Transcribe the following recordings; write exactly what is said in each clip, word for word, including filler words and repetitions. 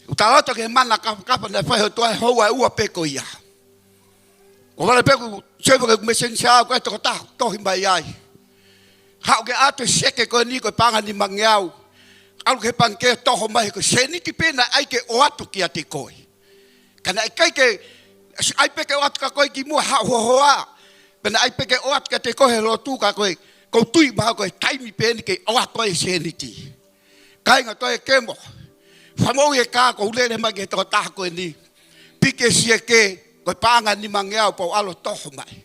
ʻOku tau loto ki he mana kapakapa naʻe fai ʻe he ʻOtua he houa ʻe ua pē ko ia. Ko vale pē ʻoku sio pē ki he mesenisā ko e tokotaha tohi mai ai. Haʻu ke ʻoatu e seke ko eni ko e paʻanga ʻe nimangeau. ʻAlu ki he pangikē toho mai he ko e sēniti pē naʻe ʻai ke ʻoatu kiate koe. Ka naʻe ʻikai ke, ʻai pē ke ʻoatu kia koe kimuʻa haʻu hohoa. Pea naʻe ʻai pē ke ʻoatu kiate koe he lotu ka ko e, ʻoku ou tui mahalo ko e taimi pē eni ke ʻoatu ai e sēniti. Kāinga, toe kemo. Fakamoʻui he kā ʻoku ou lele mai ki he tokotaha ko eni. Piki e seke, ko e paʻanga ʻe nimangeau pea u ʻalu ʻo toho mai.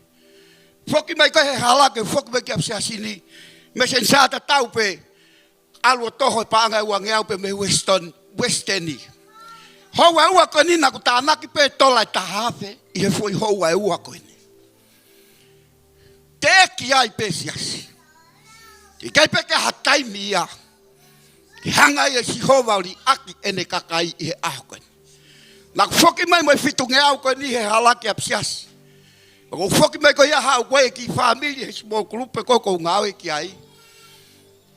Foki mai koe he hala ke foki mai ki ʻapisiasi ni. Mesenisā tatau pē. ʻAlu ʻo toho e paʻanga ʻe uangeau pē mei Western, Western. Houa ʻe ua ko eni naʻa ku tānaki pē tola ʻe taha afe ʻi he foʻi houa ʻe ua ko eni. Teʻeki ai pē siasi. ʻIkai pē ke ʻi ai ha taimi ia ke hanga ai ʻe Sihova ʻo liʻaki ʻene kakai ʻi he ʻaho ko eni. Naʻa ku foki mai mo e fitungeau ko eni he hala ki ʻapisiasi. Naʻa ku foki mai ko ia haʻu ko e kiʻi fāmili he small group ko ē ʻoku ou ngāue ki ai.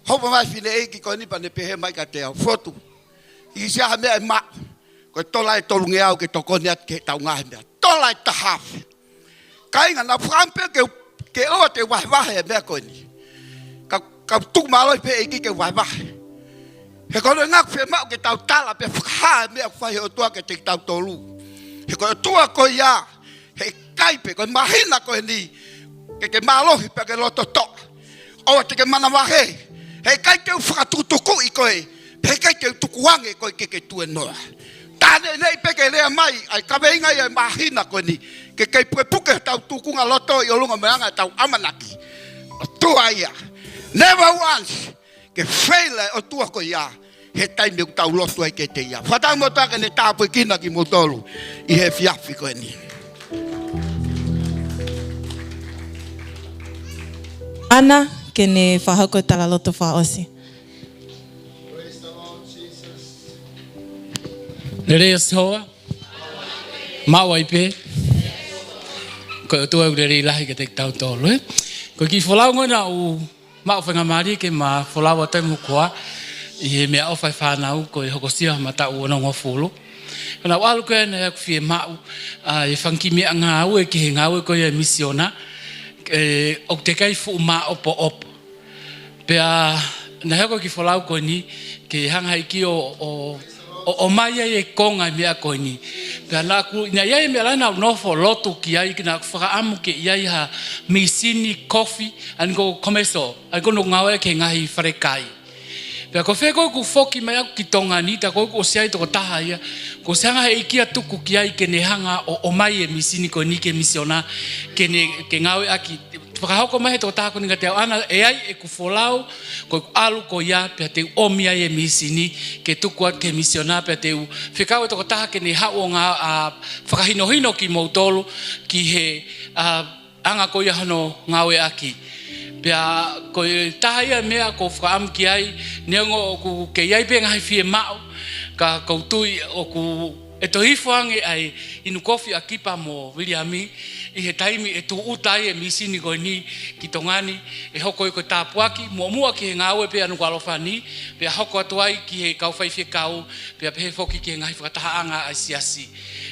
Hoko mai e fineʻeiki ko eni pea ne pehē mai kiate au, Fotu, ʻoku ʻi ai ha meʻa ʻe maʻu, ko e tola ʻe tolungeau ke tokoni atu ki heʻetau ngaahi meʻa. Tola ʻe taha afe. Kāinga, naʻa ku fakaʻamu pē ke, ke ʻoua te u vahevahe e meʻa ko eni. Ka, ka tuku mālohi pē ʻEiki ke vahevahe. He ko hono ʻuhinga ʻoku fiemaʻu ke tau tala pea fakahā e meʻa ʻoku fai ʻe he ʻOtua kiate kitautolu. He ko e ʻOtua ko ia, heʻikai pē, ko e māhina ko eni, ke ke mālohi pea ke loto toʻa. ʻOua te ke manavahē. Heʻikai te u fakatukutukuʻi koe. Heʻikai te u tukuange koe ke ke tuenoa. Tāneʻineʻi pē ke lea mai ʻa e kaveinga ia ʻo e māhina ko eni. Ke kei pukepuke hotau tūkunga loto ʻi ʻolunga mo e anga ʻetau ʻamanaki. ʻOtua ia. Never once ke fail e ʻOtua ko ia he taimi ʻoku tau lotu ai kiate ia. Fakatau mo toa ke ne tāpuekina kimoutolu ʻi he efiafi ko eni. Ana, ke ne fakahoko e talaloto fakaʻosi. Lelei ʻa Sihova. Maʻu ai pē. Ko e ʻOtua ʻoku lelei lahi kiate kitautolu, ē? Ko e kiʻi folau ko ena ʻoku maʻu faingamālie ke ma folau atu ai mo hoku hoa ʻi he meʻaʻofa e fānau ko e hokosia ha mataʻu onongofulu. Ko ʻena ʻalu ko ena ʻoku fiemaʻu ʻa e fanga kiʻi meʻangāue ki he ngāue ko ia e misiona, ē, ʻoku teʻeki ai fuʻu māʻopoʻopo. Pea naʻe hoko e kiʻi folau ko eni ke hanga ʻe he ʻEiki ʻo, ʻo, ʻo, ʻomai ai e konga e meʻa ko eni. Pea naʻa ku, naʻe ʻi ai e meʻa lahi naʻa ku nofo lotu ki ai, ke naʻa ku fakaʻamu ke ʻi ai ha mīsini kofi, ʻa eni ko e commercial, ʻa eni ko ē ʻoku ngāueʻaki he ngaahi falekai. Pea ko e fē ko ē ʻoku foki mai ʻaku ki Tonga ni, tā ko ē kuo ʻosi ʻi ai e tokotaha ia, kuo ʻosi hanga ʻe he ʻEiki ʻo tuku ki ai ke ne hanga ʻo, ʻomai e mīsini ko eni ki he misiona, ke ne, ke ngāueʻaki. Fakahoko mai ʻe he tokotaha ko eni kiate au, Ana, ʻe ʻi ai ʻeku folau, ko ʻeku ʻalu ko ia, pea te u ʻomi ai e mīsini, ke tuku atu ki he misiona, pea te u fekau e tokotaha ke ne haʻu ʻo ngā, ʻa, fakahinohino kimoutolu, ki he, ʻa, anga ko ia hono ngāueʻaki. Pea ko e taha ia e meʻa ʻoku ou fakaʻamu ki ai, neongo ʻoku kei ʻi ai pē ngaahi fiemaʻu, ka ʻoku ou tui ʻoku, ʻe toe hifo ange ʻa e inu kofi ʻa Kipa mo Viliami, ʻi he taimi ʻe tūʻuta ai e mīsini ko eni ki Tonga ni, ʻe hoko ia ko e tāpuaki, muʻomuʻa ki he ngāue pē ʻa Nukuʻalofa ni, pea hoko atu ai ki he kau faifekau, pea pehē foki ki he ngaahi fakatahaʻanga ʻa e siasi.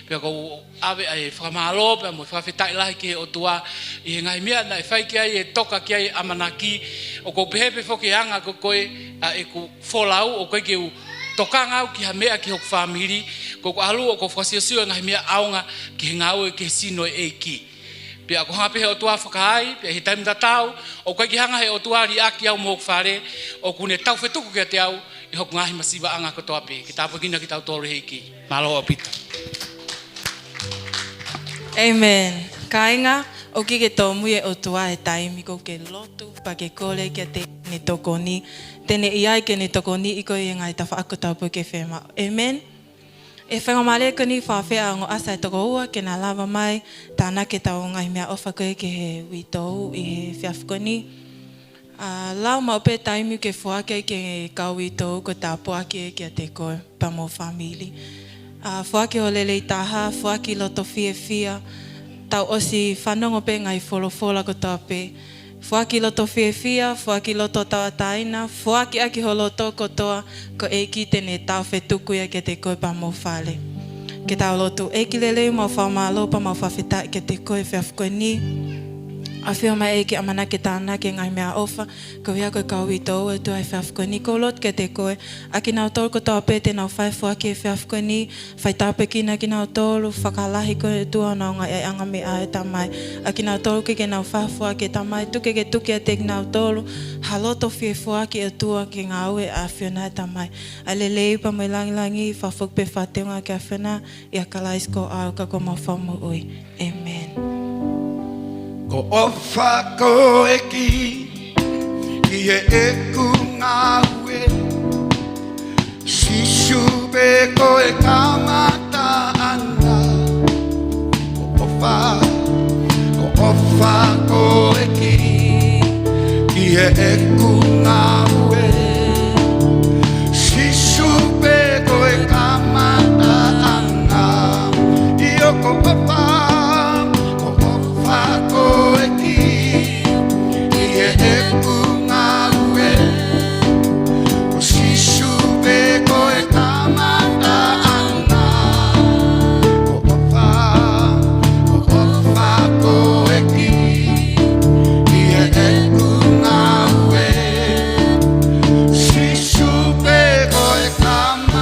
Pea ʻoku ou ʻave ʻa e fakamālō pea mo e fakafetaʻi lahi ki he ʻOtua, ʻi he ngaahi meʻa naʻe fai ki ai e toka ki ai e ʻamanaki, ʻoku ou pehē pē foki e anga ko ē ʻa ʻeku folau, ʻoku ʻikai ke u tokanga au ki ha meʻa ki hoku fāmili, ko ʻeku ʻalu ʻoku ou fakasiosio e ngaahi meʻa ʻaonga ki he ngāue ki he sino e ʻEiki. Pea ʻoku hanga pē ʻe he ʻOtua ʻo fakaai, pea ʻi he taimi tatau, ʻoku ʻikai ke hanga ʻe he ʻOtua ʻo liʻaki au mo hoku fale, ʻoku ne taufetuku kiate au ʻi hoku ngaahi masivaʻanga kotoa pē, ke tāpuekina kitautolu ʻe he ʻEiki. Mālō ʻaupito. ʻĒmeni. Kāinga, ʻoku ʻikai ke tōmui e ʻOtua he taimi ʻoku ke lotu, pea ke kole kiate ia ke ne tokoni, te ne ʻi ai ke ne tokoniʻi koe ʻi he ngaahi tafaʻaki kotoa pē ʻoku ke fiemaʻu. ʻĒmeni. ʻE faingamālie ko eni fakafeʻao ongo ʻasa ʻe toko ua ke na lava mai, tānaki ʻetau ngaahi meʻaʻofa ko ē ki he uitou ʻi he efiafi ko eni. ʻA, lau maʻu pē taimi ke foaki ai ki he kau uitou ko e tāpuaki ia kiate koe pea mo e fāmili. ʻA, foaki ho lelei taha, foaki loto fiefia, tau ʻosi fanongo pē ngaahi folofola kotoa pē. Foaki loto fiefia, foaki loto tauʻatāina, foaki ʻaki ho loto kotoa, ko e ʻEiki te ne tau fetuku ia kiate koe pea mo e fale. Ke tau lotu. ʻEiki lelei, mau fakamālō pea mau fakafetaʻi kiate koe he efiafi ko eni. ʻAfio mai ʻEiki, ʻamanaki ke tānaki e ngaahi meʻaʻofa, koeʻuhi ko e kau uitou ʻo e ʻOtua he efiafi ko eni. ʻOku ou lotu kiate koe, ʻa kinautolu kotoa pē te nau fai e foaki he efiafi ko eni, fai tāpuekina kinautolu, fakalahi koe ʻOtua honau ngaahi ʻaiʻanga mei he ʻao ʻo e Tamai. ʻA kinautolu ʻoku ʻikai ke nau fai ha foaki, Tamai, tuku ke tuku kiate kinautolu ha loto fie foaki ʻOtua ke ngāue ʻa e ʻAfiona ʻe Tamai. ʻA e lelei pea mo e lāngilangi, fakafoki pē fakateunga ki he ʻAfiona, ʻia Kalaisi ko homau ʻEiki pea mo homau Fakamoʻui. ʻĒmeni. Ko e ʻofa ko e ʻEiki ki heʻeku ngāue, Sīsū pē ko e kamataʻanga. Ko e ʻofa, ko e ʻofa ko e ʻEiki ki heʻeku ngāue, Sīsū pē ko e kamataʻanga. ʻIo, ko e ʻofa, ko e ʻofa ko e ʻEiki ki heʻeku ngāue, ko Sīsū pē ko e kamataʻanga. Ko e ʻofa, ko e ʻofa ko e ʻEiki ki heʻeku ngāue, Sīsū pē ko e kamataʻanga.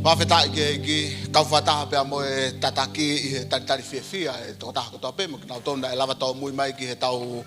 Fakafetaʻi ki he ʻEiki, kau fakataha pea mo e tataki ʻi he talitali fiefia ʻa e tokotaha kotoa pē mo kinautolu naʻe lava tōmui mai ki heʻetau,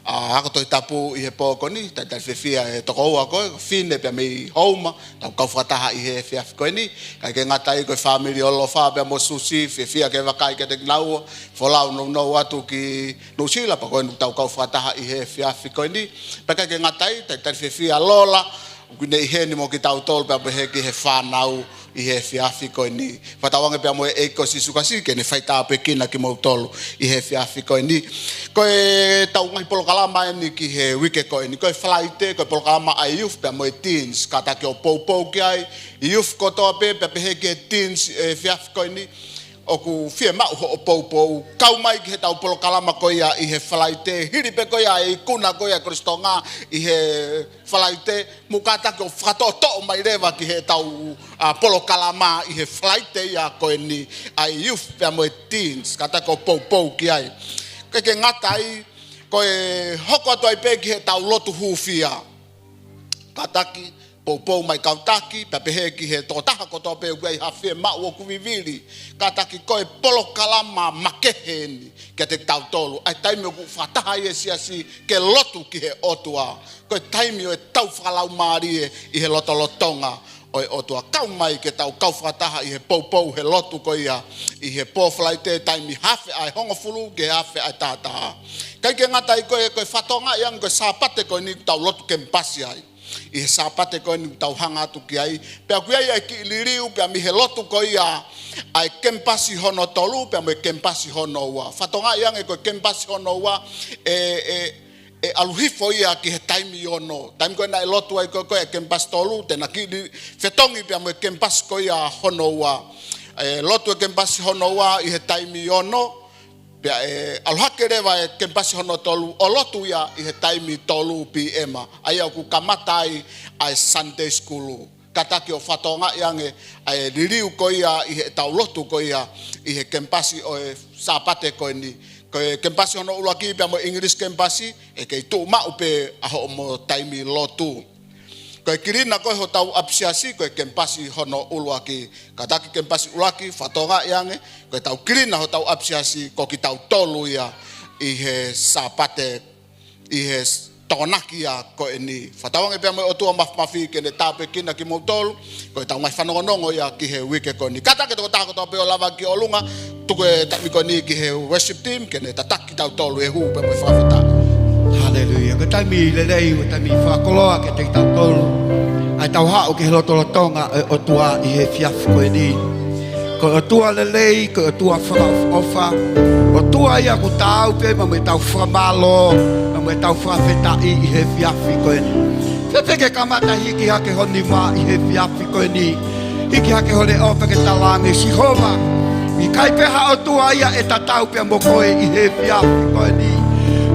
ʻa, ako Tohi Tapu ʻi he pō ko eni, talitali fiefia ʻa e tokoua ko ē, Fine pea mei Houma, tau kau fakataha ʻi he efiafi ko eni, ʻikai ke ngata ai ko e fāmili ʻo Lofa pea mo Susi, fiefia ke vakai kiate kinaua, folau nounou atu ki Nuʻusila, pea ko eni tau kau fakataha ʻi he efiafi ko eni, pea ʻikai ke ngata ai, talitali fiefia Lola, ʻoku ne ʻi heni mo kitautolu pea pehē ki he fānau ʻi he efiafi ko eni. Fakatauange pea mo e ʻEiki ko Sīsū Kalaisi ke ne fai tāpuekina kimoutolu ʻi he efiafi ko eni. Ko ʻetau ngaahi polokalama eni ki he uike ko eni. Ko e Falaite, ko e polokalama ʻa e youth pea mo e teens. Kātaki ʻo poupou ki ai, youth kotoa pē, pea pehē ki he teens, ʻi he efiafi ko eni. ʻOku fiemaʻu hoʻo poupou. Kau mai ki heʻetau polokalama ko ia ʻi he Falaite. Hili pē ko ia e ikuna ko ia ʻa e Kolisi Tonga ʻi he Falaite, mou kātaki ʻo fakatoʻotoʻo mai leva ki heʻetau, ʻa, polokalama ʻi he Falaite ia ko eni ʻa e youth pea mo e teens, kātaki ʻo poupou ki ai. ʻIkai ke ngata ai, ko e hoko atu ai pē ki heʻetau lotu hūfia. Kātaki, poupou mai kau taki, pea pehē ki he tokotaha kotoa pē ʻoku ʻi ai ha fiemaʻu ʻoku vivili. Kātaki ko e polokalama makehe eni kiate kitautolu. ʻA e taimi ʻoku fakataha ai e siasi ke lotu ki he ʻOtua. Ko e taimi ʻo e tau fakalaumālie ʻi he lotolotonga ʻo e ʻOtua. Kau mai ke tau kau fakataha ʻi he poupou he lotu ko ia ʻi he pō Falaite taimi haafe ʻa e hongofulu ki he haafe ʻa e taha taha. ʻIkai ke ngata ai ko e, ko e fakatokangaʻi ange ko e Sāpate ko eni ʻoku tau lotu kemipasi ai. ʻI he Sāpate ko eni ʻoku tau hanga atu ki ai. Pea ʻoku ʻi ai ʻa e kiʻi liliu pea mei he lotu ko ia ʻa e kemipasi hono tolu, pea mo e kemipasi hono ua. Fakatokangaʻi ange ko e kemipasi hono ua, ʻe, ʻe, ʻe ʻalu hifo ia ki he taimi ono. Taimi ko ē naʻe lotu ai ko ē ko ē ʻa e kemipasi tolu, te na kiʻi li-, fetongi pea mo e kemipasi ko ia hono ua. ʻE lotu e kemipasi hono ua ʻi he taimi ono, pea ʻe ʻalu hake leva e kemipasi hono tolu, ʻo lotu ia ʻi he taimi tolu P M. ʻA ia ʻoku kamata ai ʻa e Sunday School. Kātaki ʻo fakatokangaʻi ange ʻa e liliu ko ia ʻi heʻetau lotu ko ia ʻi he kemipasi ʻo e Sāpate ko eni. Ko e kemipasi hono ʻuluaki pea mo e English kemipasi, ʻe kei tuʻu maʻu pē ʻa hoʻomo taimi lotu. Ko e kilina ko ē hotau ʻapisiasi, ko e kemipasi hono ʻuluaki. Kātaki kemipasi ʻuluaki, fakatokangaʻi ange, ko ʻetau kilina hotau ʻapisiasi, ko kitautolu ia ʻi he Sāpate, ʻi he s-, Tokonaki ia ko eni. Fakatauange pea mo e ʻOtua Māfimafi ke ne tāpuekina kimoutolu, ko ʻetau ngaahi fanongonongo ia ki he uike ko eni. Kātaki e tokotaha kotoa pē ʻo lava ki ʻolunga, tuku e taimi ko eni ki he worship team, ke ne tataki kitautolu he hū pea mo e fakafetaʻi. Haleluia. Ko e taimi lelei, ko e taimi fakakoloa kiate kitautolu. ʻA ʻetau haʻu ki he lotolotonga ʻo e ʻOtua ʻi he efiafi ko eni. Ko e ʻOtua lelei, ko e ʻOtua fakaʻofoʻofa. ʻOtua ia ʻoku taau pē mo ʻetau fakamālō, mo ʻetau fakafetaʻi ʻi he efiafi ko eni. Pea te ke kamata hiki hake ho nima ʻi he efiafi ko eni. Hiki hake ho leʻo pea ke talaange, Sihova, ʻikai pē ha ʻOtua ia ʻe tatau pea mo koe ʻi he efiafi ko eni.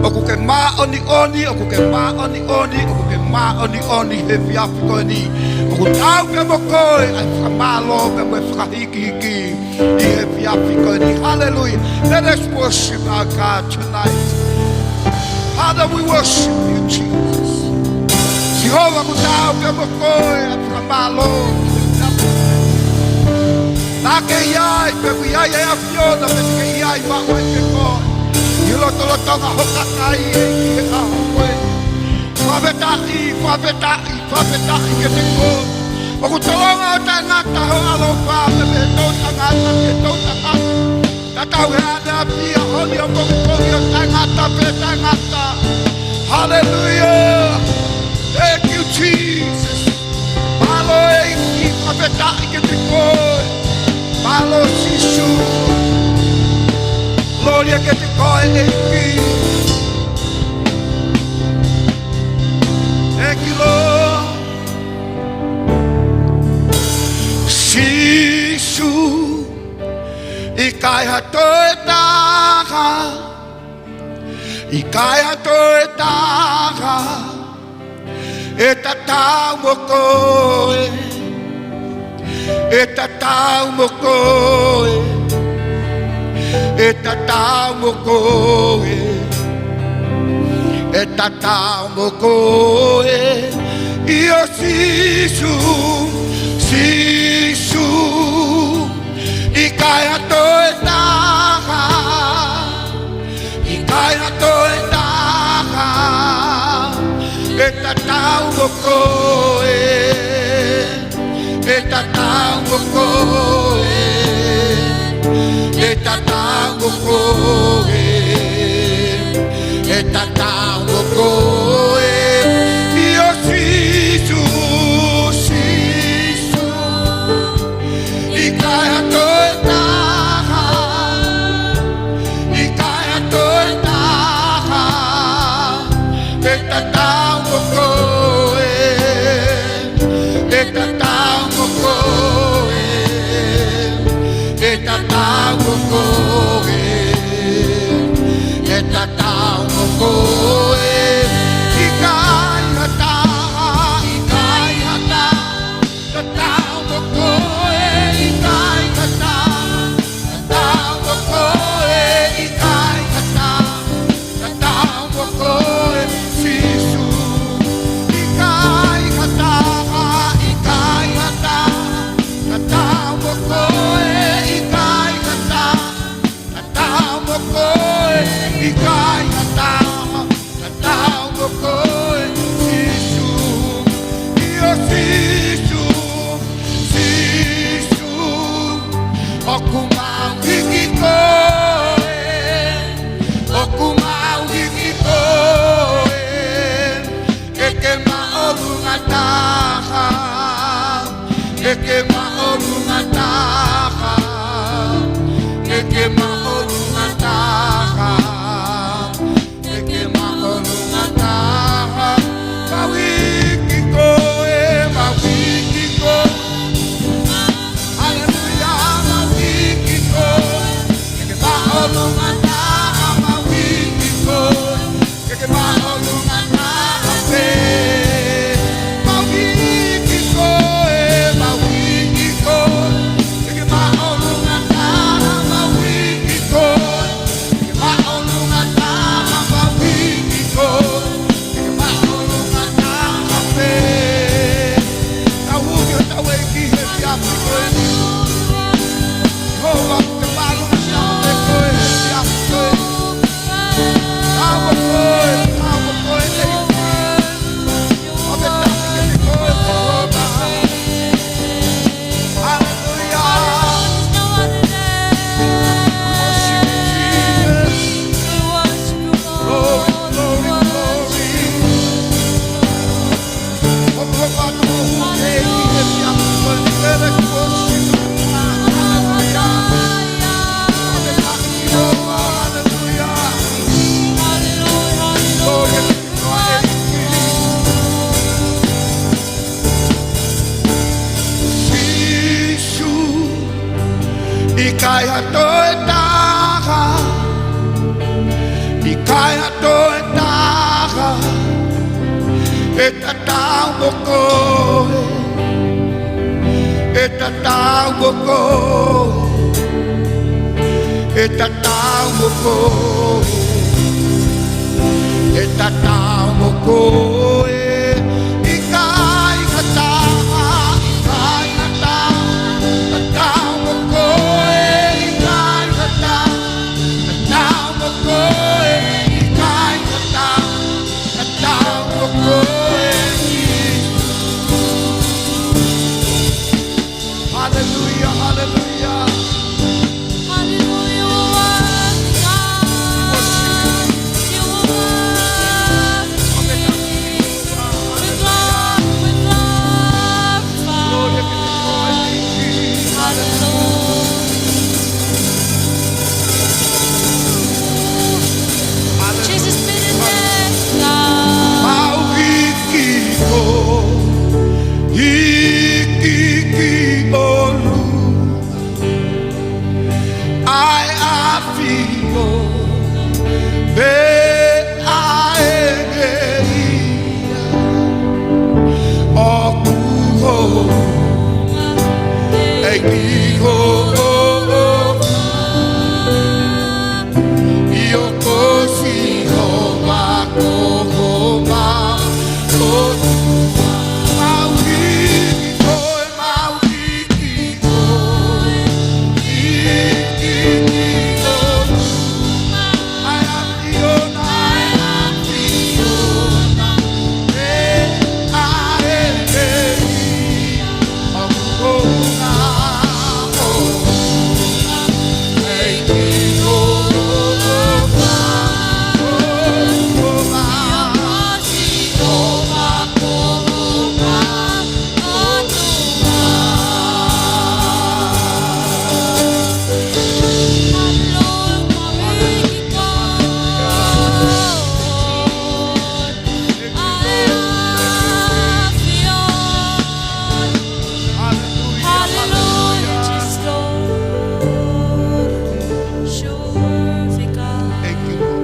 ʻOku ke māʻoniʻoni, ʻoku ke māʻoniʻoni, ʻoku ke māʻoniʻoni he efiafi ko eni. ʻOku taau pea mo koe ʻa e fakamālō pea mo e fakahikihiki ʻi he efiafi ko eni. Hallelujah. Let us worship our God tonight. Father, we worship you, Jesus. Sihova, ʻoku taau pea mo koe ʻa e fakamālō. Naʻa ke ʻi ai, pea ʻoku ʻi ai ʻa e ʻAfiona, pea te ke ʻi ai maʻu ai pē koe. ʻI he lotolotonga ho kakai ʻEiki he ʻaho ko eni. Fakafetaʻi, fakafetaʻi, fakafetaʻi kiate koe. ʻOku tolonga ʻo taʻengata ho ʻaloʻofa, mei he toʻutangata ki he toʻutangata. Tatau he ʻaneafi, ʻaho ni, ʻapongipongi, ʻo taʻengata pē taʻengata. Hallelujah. Thank you, Jesus. Mālō ʻEiki, fakafetaʻi kiate koe. Mālō Sīsū. Kolōlia kiate koe ʻEiki. Thank you, Lord. Sīsū, ʻikai ha toe taha, ʻikai ha toe taha ʻe tatau mo koe, ʻe tatau mo koe, ʻe tatau mo koe, ʻe tatau mo koe. ʻIo Sīsū, Sīsū, ʻikai ha toe taha, ʻikai ha toe taha ʻe tatau mo koe, ʻe tatau mo koe, ʻe tatau mo koe, ʻe tatau mo koe. ʻIo Sīsū, Sīsū, ʻikai ha toe taha, ʻikai ha toe taha ʻe tatau mo koe, ʻe tatau mo koe, ʻe tatau mo koe, ʻe tatau mo koe. ʻIkai ha taha, ʻikai ha taha tatau mo koe, ʻikai ha taha tatau mo koe, ʻikai ha taha tatau mo koe, Sīsū. ʻIkai ha taha, ʻikai ha taha tatau mo koe, ʻikai ha taha tatau mo koe, ʻikai ha taha tatau mo koe, Sīsū. ʻIo Sīsū, Sīsū, ʻoku mau hiki koe, ʻoku mau hiki koe, ʻEiki māʻolunga taha, ʻEiki māʻolunga taha, ʻEiki māʻolunga taha, ʻEiki māʻolunga taha. Mau hiki koe, mau hiki koe. Haleluia, mau hiki koe. ʻEiki māʻolunga taha, mau hiki koe. ʻEiki māʻolunga taha pē. Mau hiki koe, mau hiki koe. ʻEiki māʻolunga taha, mau hiki koe. ʻEiki māʻolunga taha, mau hiki koe. ʻEiki māʻolunga taha pē. Tau hū ki hotau ʻEiki he efiafi ko eni. Sihova, te māʻolunga taha pē koe he efiafi. Toe taha, ʻe tatau mo koe, ʻe tatau mo koe, ʻe tatau mo koe, ʻe tatau mo koe, ʻikai ha taha, ʻikai ha taha, tatau mo koe, ʻikai ha taha. Tatau mo koe, ʻikai ha taha. Tatau mo koe. Haleluia, haleluia. Hallelujah, you are worthy, God. You are worthy. We glorify, we glorify. Hallelujah. Jesus, be lifted, God. Mau hiki ko, hiki ki ʻolunga. ʻA e ʻAfio, pea ʻe ngeia ʻoku hō, ʻEiki hō, ʻio ko Sihova ko homau ʻOtua. Mau hiki koe, mau hiki koe, hiki ki ʻolunga. ʻA e ʻAfiona, ʻa e ʻAfiona, pea ʻe ngeia ʻoku hō, ʻEiki hō, ʻio ko Sihova ko homau ʻOtua. Hallelujah, we give you glory. Hallelujah, Jesus, Lord. You're worthy, God. Thank you, Lord.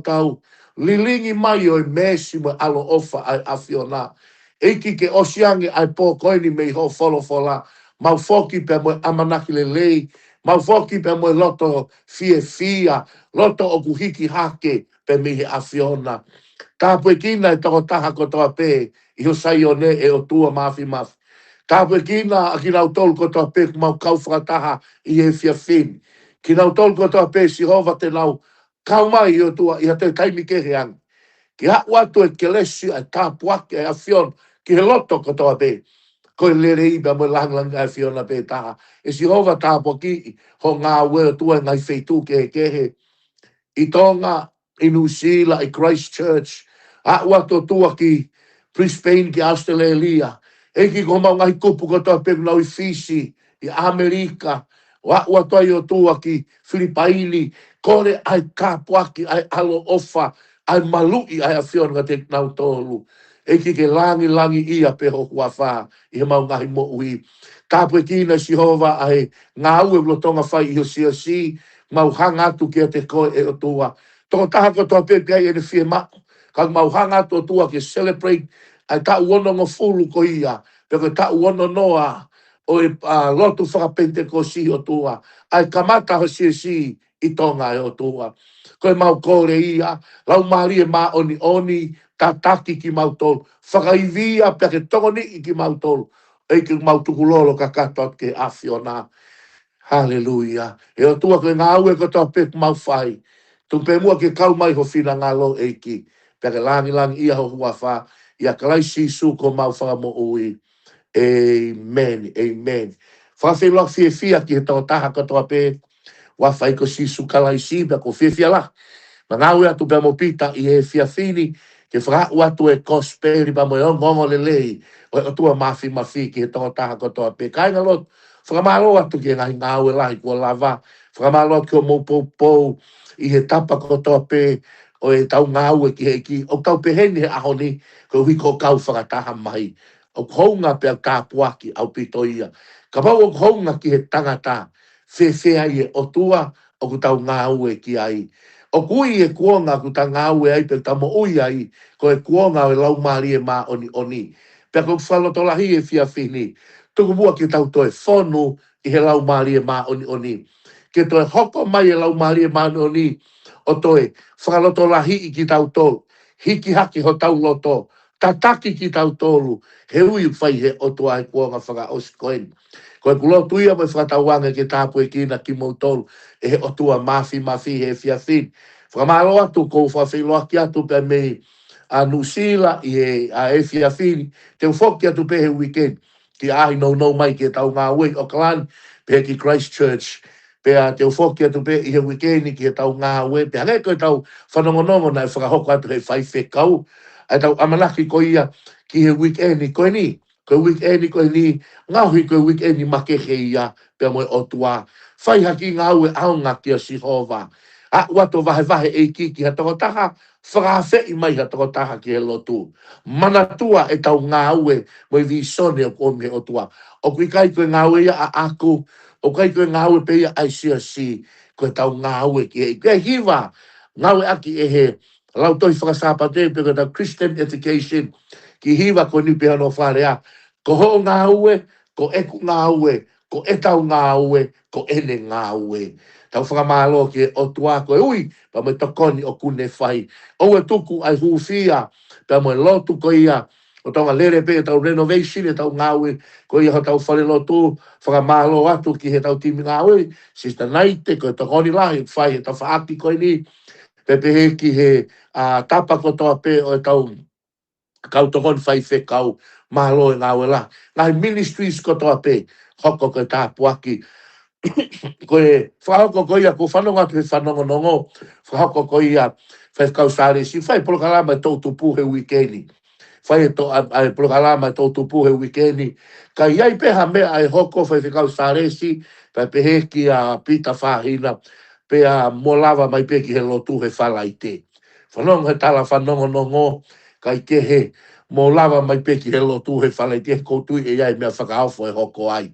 Tau lilingi mai ʻo e meesi mo e ʻaloʻofa ʻa e ʻAfiona. ʻEiki ke ʻosi ange ʻa e pō ko eni mei hoʻo folofola. Mau foki pea mo e ʻamanaki lelei. Mau foki pea mo e loto fiefia. Loto ʻoku hiki hake pea mei he ʻAfiona. Tāpuekina e tokotaha kotoa pē ʻi ho Saione ʻe ʻOtua Māfimafi. Tāpuekina ʻa kinautolu kotoa pē ʻoku mau kau fakataha ʻi he efiafi ni. Kinautolu kotoa pē Sihova te nau kau mai ʻOtua ʻi ha toe taimi kehe ange. Ke aʻu atu e kelesi ʻa e tāpuaki ʻa e ʻAfiona ki he loto kotoa pē. Ko e lelei pea mo e langilangi ʻa e ʻAfiona pē taha. ʻE Sihova tāpuakiʻi ho ngāue ʻOtua ʻi he ngaahi feituʻu kehekehe. ʻI Tonga, ʻi Nuʻusila, ʻi Christchurch, aʻu atu ʻOtua ki Brisbane, ki ʻAositelēlia. ʻEiki ko homau ngaahi kupu kotoa pē ʻoku nau ʻi Fisi, ʻi ʻAmelika, ʻo aʻu atu ai ʻOtua ki Filipaini, kole ʻa e tāpuaki, ʻa e ʻaloʻofa, ʻa e maluʻi ʻa e ʻAfiona kiate kinautolu. ʻEiki ke langilangiʻia pē ho huafa ʻi heʻemau ngaahi moʻui. Tāpuekina Sihova ʻa e ngāue ʻoku lolotonga fai ʻi ho siasi, mau hanga atu kiate koe ʻe ʻOtua. Tokotaha kotoa pē ʻoku ʻi ai ʻene fiemaʻu, ka mau hanga atu ʻOtua ke celebrate ʻa e taʻu onongofulu ko ia, pe ko e taʻu ononoa ʻo e, ʻa, lotu fakapenitekosi ʻOtua. ʻA e kamata ho siasi ʻi Tonga ʻe ʻOtua. Ko ʻemau kole ia, Laumālie Māʻoniʻoni, tataki kimautolu, fakaivia pea ke tokoniʻi kimautolu, ʻEiki ʻoku mau tukulolo kakato atu ki he ʻAfiona. Haleluia. ʻE ʻOtua ko e ngāue kotoa pē ʻoku mau fai, tuku pē muʻa ke kau mai ho finangalo ʻEiki, pea ke langilangiʻia ho huafa, ʻia Kalaisi Sīsū ko homau Fakamoʻui. ʻĒmeni, ʻēmeni. Fakafeʻiloaki fiefia ki he tokotaha kotoa pē, huafa ʻo Sīsū Kalaisi pea ʻoku ou fiefia lahi. Mau ngāue atu pea mo Pita ʻi he efiafi ni, ke fakaaʻu atu e kosipeli pea mo e ongoongolelei ʻo e ʻOtua Māfimafi ki he tokotaha kotoa pē. Kāinga lotu, fakamālō atu ki he ngaahi ngāue lahi kuo lava. Fakamālō atu ki hoʻomou poupou ʻi he tapa kotoa pē ʻo ʻetau ngāue ki he ʻEiki. ʻOku tau pehē ni he ʻaho ni, koeʻuhi ko e kau fakataha mai. ʻOku hounga pea tāpuaki ʻaupito ia. Kapau ʻoku hounga ki he tangata, fēfē ai e ʻOtua ʻoku tau ngāue ki ai? ʻOku ui e kuonga ʻoku tau ngāue ai pea tau moʻui ai, ko e kuonga ʻo e Laumālie Māʻoniʻoni. Pea ʻoku ou fakalotolahi he efiafi ni, tuku muʻa ke tau toe fonu ʻi he Laumālie Māʻoniʻoni, ke toe hoko mai e Laumālie Māʻoniʻoni ʻo toe fakalotolahiʻi kitautolu, hiki hake hotau loto, tataki kitautolu, he ui ʻoku fai he ʻOtua e kuonga fakaʻosi ko eni. Ko ʻeku lotu ia mo e fakatauange ke tāpuekina kimoutolu ʻe he ʻOtua Māfimafi he efiafi ni. Fakamālō atu, ʻoku ou fakafeʻiloaki atu pea mei, ʻa, Nuʻusila ʻi he, ʻa, efiafi ni. Te u foki atu pē he uike ni ki ʻaho nounou mai ki heʻetau ngāue ʻi ʻAokalani, pea ki Christchurch. Pea te u foki atu pē ʻi he uike ni ki heʻetau ngāue, pea hangē ko ʻetau fanongonongo naʻe fakahoko atu ʻe he faifekau, ʻa ʻetau ʻamanaki ko ia ki he uike ni ko eni, ko e uike ni ko eni, ngaohi ko e uike ni makehe ia pea mo e ʻOtua. Fai ha kiʻi ngāue ʻaonga kia Sihova. Aʻu atu ʻo vahevahe ʻEiki ki ha tokotaha, fakaafeʻi mai ha tokotaha ki he lotu. Manatua ʻetau ngāue mo e vīsone ʻoku ʻomi he ʻOtua. ʻOku ʻikai ko e ngāue ia ʻaʻaku, ʻoku ʻikai ko e ngāue pē ia ʻa e siasi, ko ʻetau ngāue ki he, ki he hiva, ngāueʻaki ʻe he lautohi faka-Sāpate, pe ko ʻetau Christian education, kiʻi hiva ko eni pē hono fakalea: Ko hoʻo ngāue, ko ʻeku ngāue, ko ʻetau ngāue, ko ʻene ngāue. Tau fakamālō ki he ʻOtua koeʻuhi pea mo e tokoni ʻoku ne fai. ʻOua ʻe tuku ʻa e hūfia pea mo e lotu ko ia, ʻo tau lele pē ʻetau renovation, ʻetau ngāue ko ia hotau falelotu. Fakamālō atu ki heʻetau timi ngāue, Sister Naite, ko e tokoni lahi ʻoku fai he tafaʻaki ko eni. Pea pehē ki he, ʻa, tapa kotoa pē ʻo ʻetau kau tokoni faifekau, mālō e ngāue lahi. Ngaahi ministries kotoa pē, hoko ko e tāpuaki. Ko e fakahoko ko ia, ʻoku ou fanongo atu he fanongonongo, fakahoko ko ia ʻe Faifekau Sālesi, fai polokalama e toʻutupu he uike ni. Fai e to-, ʻa, ʻa e polokalama e toʻutupu he uike ni. Ka ʻi ai pē ha meʻa ʻe hoko, Faifekau Sālesi, pea pehē kia Pita Fahina, pea mou lava mai pē ki he lotu he Falaite. Fanongo he tala fanongonongo, kae kehe, mou lava mai pē ki he lotu he Falaite, he ʻoku ou tui ʻe ʻi ai e meʻa fakaofo ʻe hoko ai.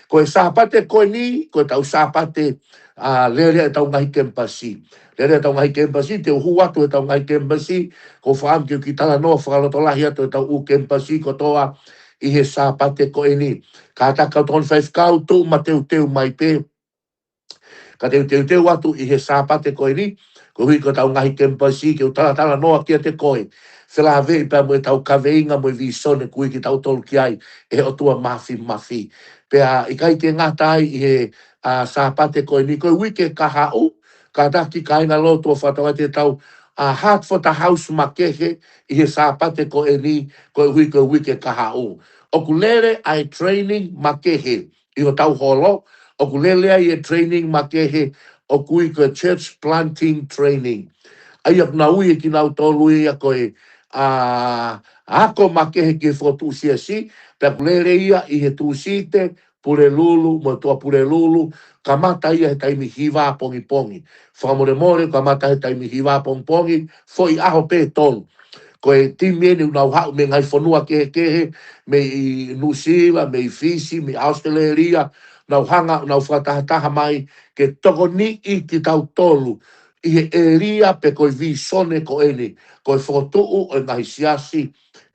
Ko e Sāpate ko eni, ko ʻetau Sāpate, ʻa, lele ʻetau ngaahi kemipasi. Lele ʻetau ngaahi kemipasi, te u hū atu heʻetau ngaahi kemipasi, ʻoku ou fakaʻamu ke u kiʻi talanoa fakalotolahi atu ʻetau ʻū kemipasi kotoa ʻi he Sāpate ko eni. Kātaki kau tokoni faifekau, tuʻu mateuteu mai pē. Ka te u teuteu atu ʻi he Sāpate ko eni, koeʻuhi ko ʻetau ngaahi kemipasi, ke u talatalanoa kiate koe. felāveʻi pea mo ʻetau kaveinga mo e vīsone kuo ui kitautolu ki ai ʻe he ʻOtua Māfimafi. Pea ʻikai ke ngata ai ʻi he, ʻa, Sāpate ko eni, ko e uike kahaʻu, kātaki kāinga lotu ʻo fakatokangaʻi ʻetau, ʻa, Heart for the House makehe ʻi he Sāpate ko eni, koeʻuhi ko e uike kahaʻu. ʻOku lele ʻa e training makehe ʻi hotau holo, ʻoku lele ai e training makehe ʻoku ui ko e church planting training. ʻA ia ʻoku nau ui ʻe kinautolu ia ko e, ʻa, ako makehe ki he fokotuʻu siasi, pea ʻoku lele ia ʻi he Tūsite, Pulelulu, mo e Tuʻapulelulu, kamata ia he taimi hiva pongipongi. Fakamolemole, kamata he taimi hiva pongipongi, foʻi ʻaho pē ʻe tolu. Ko e timi eni ʻoku nau haʻu mei he ngaahi fonua kehekehe, mei Nuʻusila, mei Fisi, mei ʻAositelēlia, nau hanga, nau fakatahataha mai, ke tokoniʻi kitautolu ʻi he ʻēlia pe ko e vīsone ko eni, ko e fokotuʻu ʻo e ngaahi siasi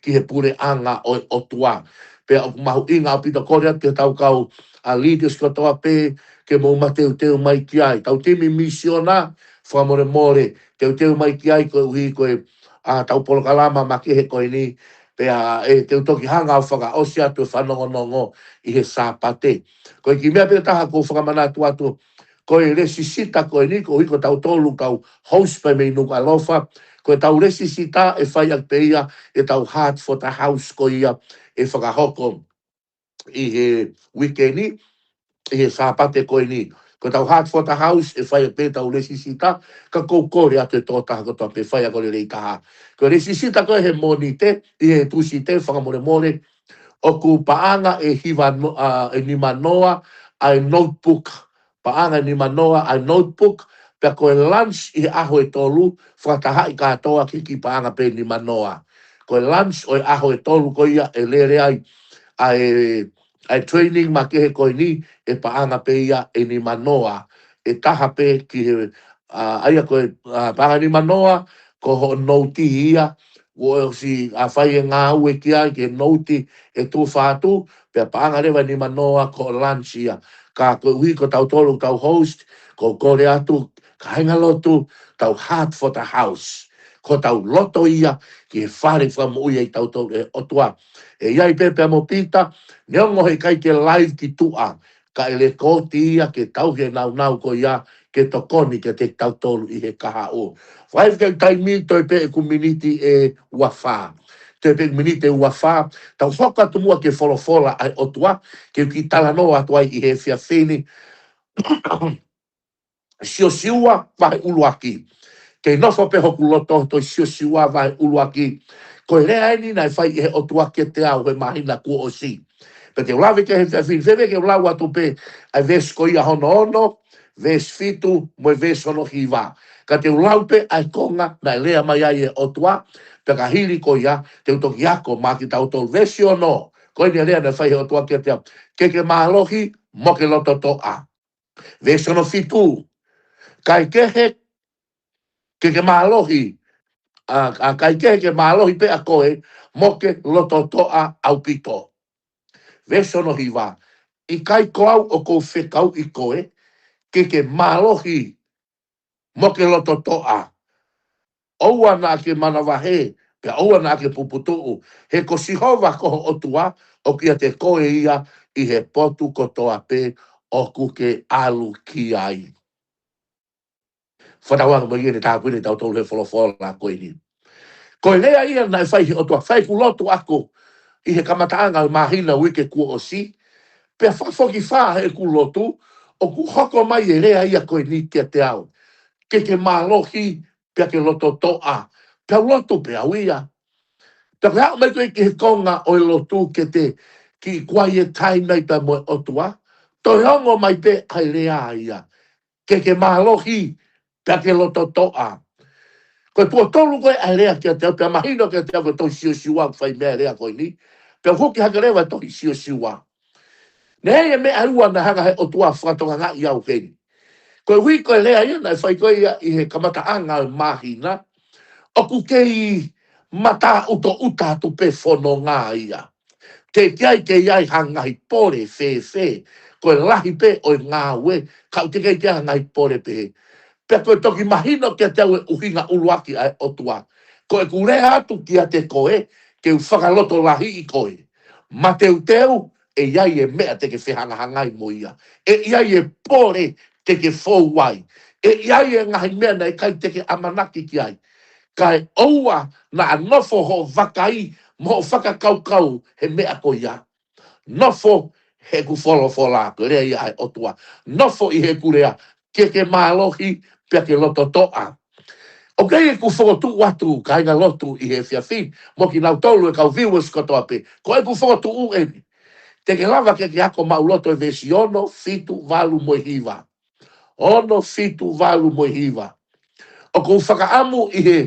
ki he puleʻanga ʻo e ʻOtua. Pea ʻoku mahuʻinga ʻaupito, kole atu ki heʻetau kau, ʻa, leaders kotoa pē ke mou mateuteu mai ki ai. Tau timi misiona, fakamolemole, teuteu mai ki ai koeʻuhi ko e, ʻa, ʻetau polokalama makehe ko eni, pea ʻe teu toki hanga ʻo fakaʻosi atu e fanongonongo ʻi he Sāpate. Ko e kiʻi meʻa pē taha ʻoku ou fakamanatu atu, ko e lēsisita ko eni, koeʻuhi ko tautolu ʻoku tau host pē mei Nukuʻalofa, ko ʻetau lēsisita ʻe fai ʻaki pē ia ʻetau Heart for the House ko ia ʻe fakahoko ʻi he uike ni, ʻi he Sāpate ko eni. Ko ʻetau Heart for the House ʻe fai ʻaki pē ʻetau lēsisita, ka ʻoku ou kole atu e tokotaha kotoa pē fai ako lelei taha. Ko e lēsisita ko ē he Mōnite, ʻi he Tūsite, fakamolemole, ʻoku paʻanga ʻe hiva no-, ʻa, ʻe nima noa ʻa e notebook. Paʻanga ʻe nima noa ʻa e notebook, pea ko e lunch ʻi he ʻaho ʻe tolu, fakatahaʻi kātoa ki he kiʻi paʻanga pē ʻe nima noa. Ko e lunch ʻo e ʻaho ʻe tolu ko ia ʻe lele ai ʻa e, ʻa e training makehe ko eni, ʻe paʻanga pē ia ʻe nima noa. ʻE taha pē ki he, ʻa, ʻa ia ko e, ʻa, paʻanga ʻe nima noa, ko hoʻo nouti ia, kuo ʻosi ʻa fai e ngāue ki ai, ki he nouti ʻe tufa atu, pea paʻanga leva ʻe nima noa ko hoʻo lunch ia. Ka koeʻuhi ko tautolu ʻoku tau host, ʻoku ou kole atu, kāinga lotu, tau Heart for the House. Ko hotau loto ia ki he fale fakamoʻui ʻa kitautolu ʻe he ʻOtua. ʻE ʻi ai pē pea mo Pita, neongo heʻikai ke live ki tuʻa, ka ʻe lēkooti ia ke tauhi e nāunau ko ia ke tokoni kiate kitautolu ʻi he kahaʻu. Fai ke taimi, toe pē ʻeku miniti ʻe ua fā. Toe pē ʻeku miniti ʻe ua fā, tau hoko atu muʻa ki he folofola ʻa e ʻOtua, ke u kiʻi talanoa atu ai ʻi he efiafi ni. Siosiua vahe ʻuluaki. Kei nofo pē hoku loto ʻi he tohi Siosiua vahe ʻuluaki. Ko e lea eni naʻe fai ʻe he ʻOtua kiate au he māhina kuo ʻosi. Pea te u lave ki ai he efiafi ni, fēfē ke u lau atu pē ʻa e veesi ko ia hono ono, veesi fitu, mo e veesi hono hiva. Ka te u lau pē ʻa e konga naʻe lea mai ai e ʻOtua, pea ka hili ko ia, te u toki ako maʻa kitautolu. Veesi ono, ko eni e lea naʻe fai ʻe he ʻOtua kiate au. Ke ke mālohi, mo ke lototoʻa. Veesi hono fitu. Kae kehe ke ke mālohi, ʻa, ʻa, kae kehe ke mālohi pē ʻa koe, mo ke lototoʻa ʻaupito. Veesi hono hiva. ʻIkai ko au ʻoku ou fekauʻi koe, ke ke mālohi, mo ke lototoʻa. ʻOua naʻa ke manavahē, pea ʻoua naʻa ke puputuʻu. He ko Sihova ko ho ʻOtua, ʻoku ʻiate koe ia ʻi he potu kotoa pē ʻoku ke ʻalu ki ai. Fakatauange mo ia ne tāpuni tautolu he folofola ko eni. Ko e lea ia naʻe fai ʻe he ʻOtua, fai ʻeku lotu ako ʻi he kamataʻanga ʻo e māhina uike kuo ʻosi, pea fakafokifā heʻeku lotu, ʻoku hoko mai e lea ia ko eni kiate au. Ke ke mālohi, pea ke lototoʻa, pea u lotu pē au ia. Pea ko e aʻu mai ko ē ki he konga ʻo e lotu ke te kiʻi quiet time ai pea mo e ʻOtua, toe ongo mai pē ʻa e lea ia. Ke ke mālohi, pea ke lototoʻa. Ko e tuʻo tolu ko ē ʻa e lea kiate au, pea mahino kiate au ko e tohi Siosiua ʻoku fai mei ai e lea ko eni. Pea u huki hake leva e tohi Siosiua. Naʻe ʻi ai e meʻa ʻe ua naʻe hanga ʻe he ʻOtua ʻo fakatokangaʻi au heni. Koeʻuhi ko e lea ia naʻe fai ko ia ʻi he kamataʻanga ʻo e māhina, ʻoku kei mataʻutoʻuta atu pē fononga ia. Teʻeki ai ke ʻi ai ha ngaahi pole fēfē, ko e lahi pē ʻo e ngāue, ka ʻoku teʻeki ai ke ʻi ai ha ngaahi pole pehē. Pea ko e toki mahino kiate au e ʻuhinga ʻuluaki ʻa e ʻOtua. Ko ʻeku lea atu kiate koe, ke u fakalotolahiʻi koe. Mateuteu, ʻe ʻi ai e meʻa te ke fehangahangai mo ia. ʻE ʻi ai e pole te ke fou ai. ʻE ʻi ai e ngaahi meʻa naʻe ʻikai te ke ʻamanaki ki ai. Kae ʻoua naʻa nofo hoʻo vakai mo hoʻo fakakaukau he meʻa ko ia. Nofo heʻeku folofola, ko e lea ia ʻa e ʻOtua. Nofo ʻi heʻeku lea, ke ke mālohi pea ke loto toʻa. ʻOku ʻi ai ʻeku fokotuʻu atu, kāinga lotu, ʻi he efiafi, mo kinautolu e kau viewers kotoa pē. Ko ʻeku fokotuʻu eni. Te ke lava ke ke ako maʻuloto e veesi ono, fitu, valu mo e hiva. Ono, fitu, valu mo e hiva. ʻOku ou fakaʻamu ʻi he,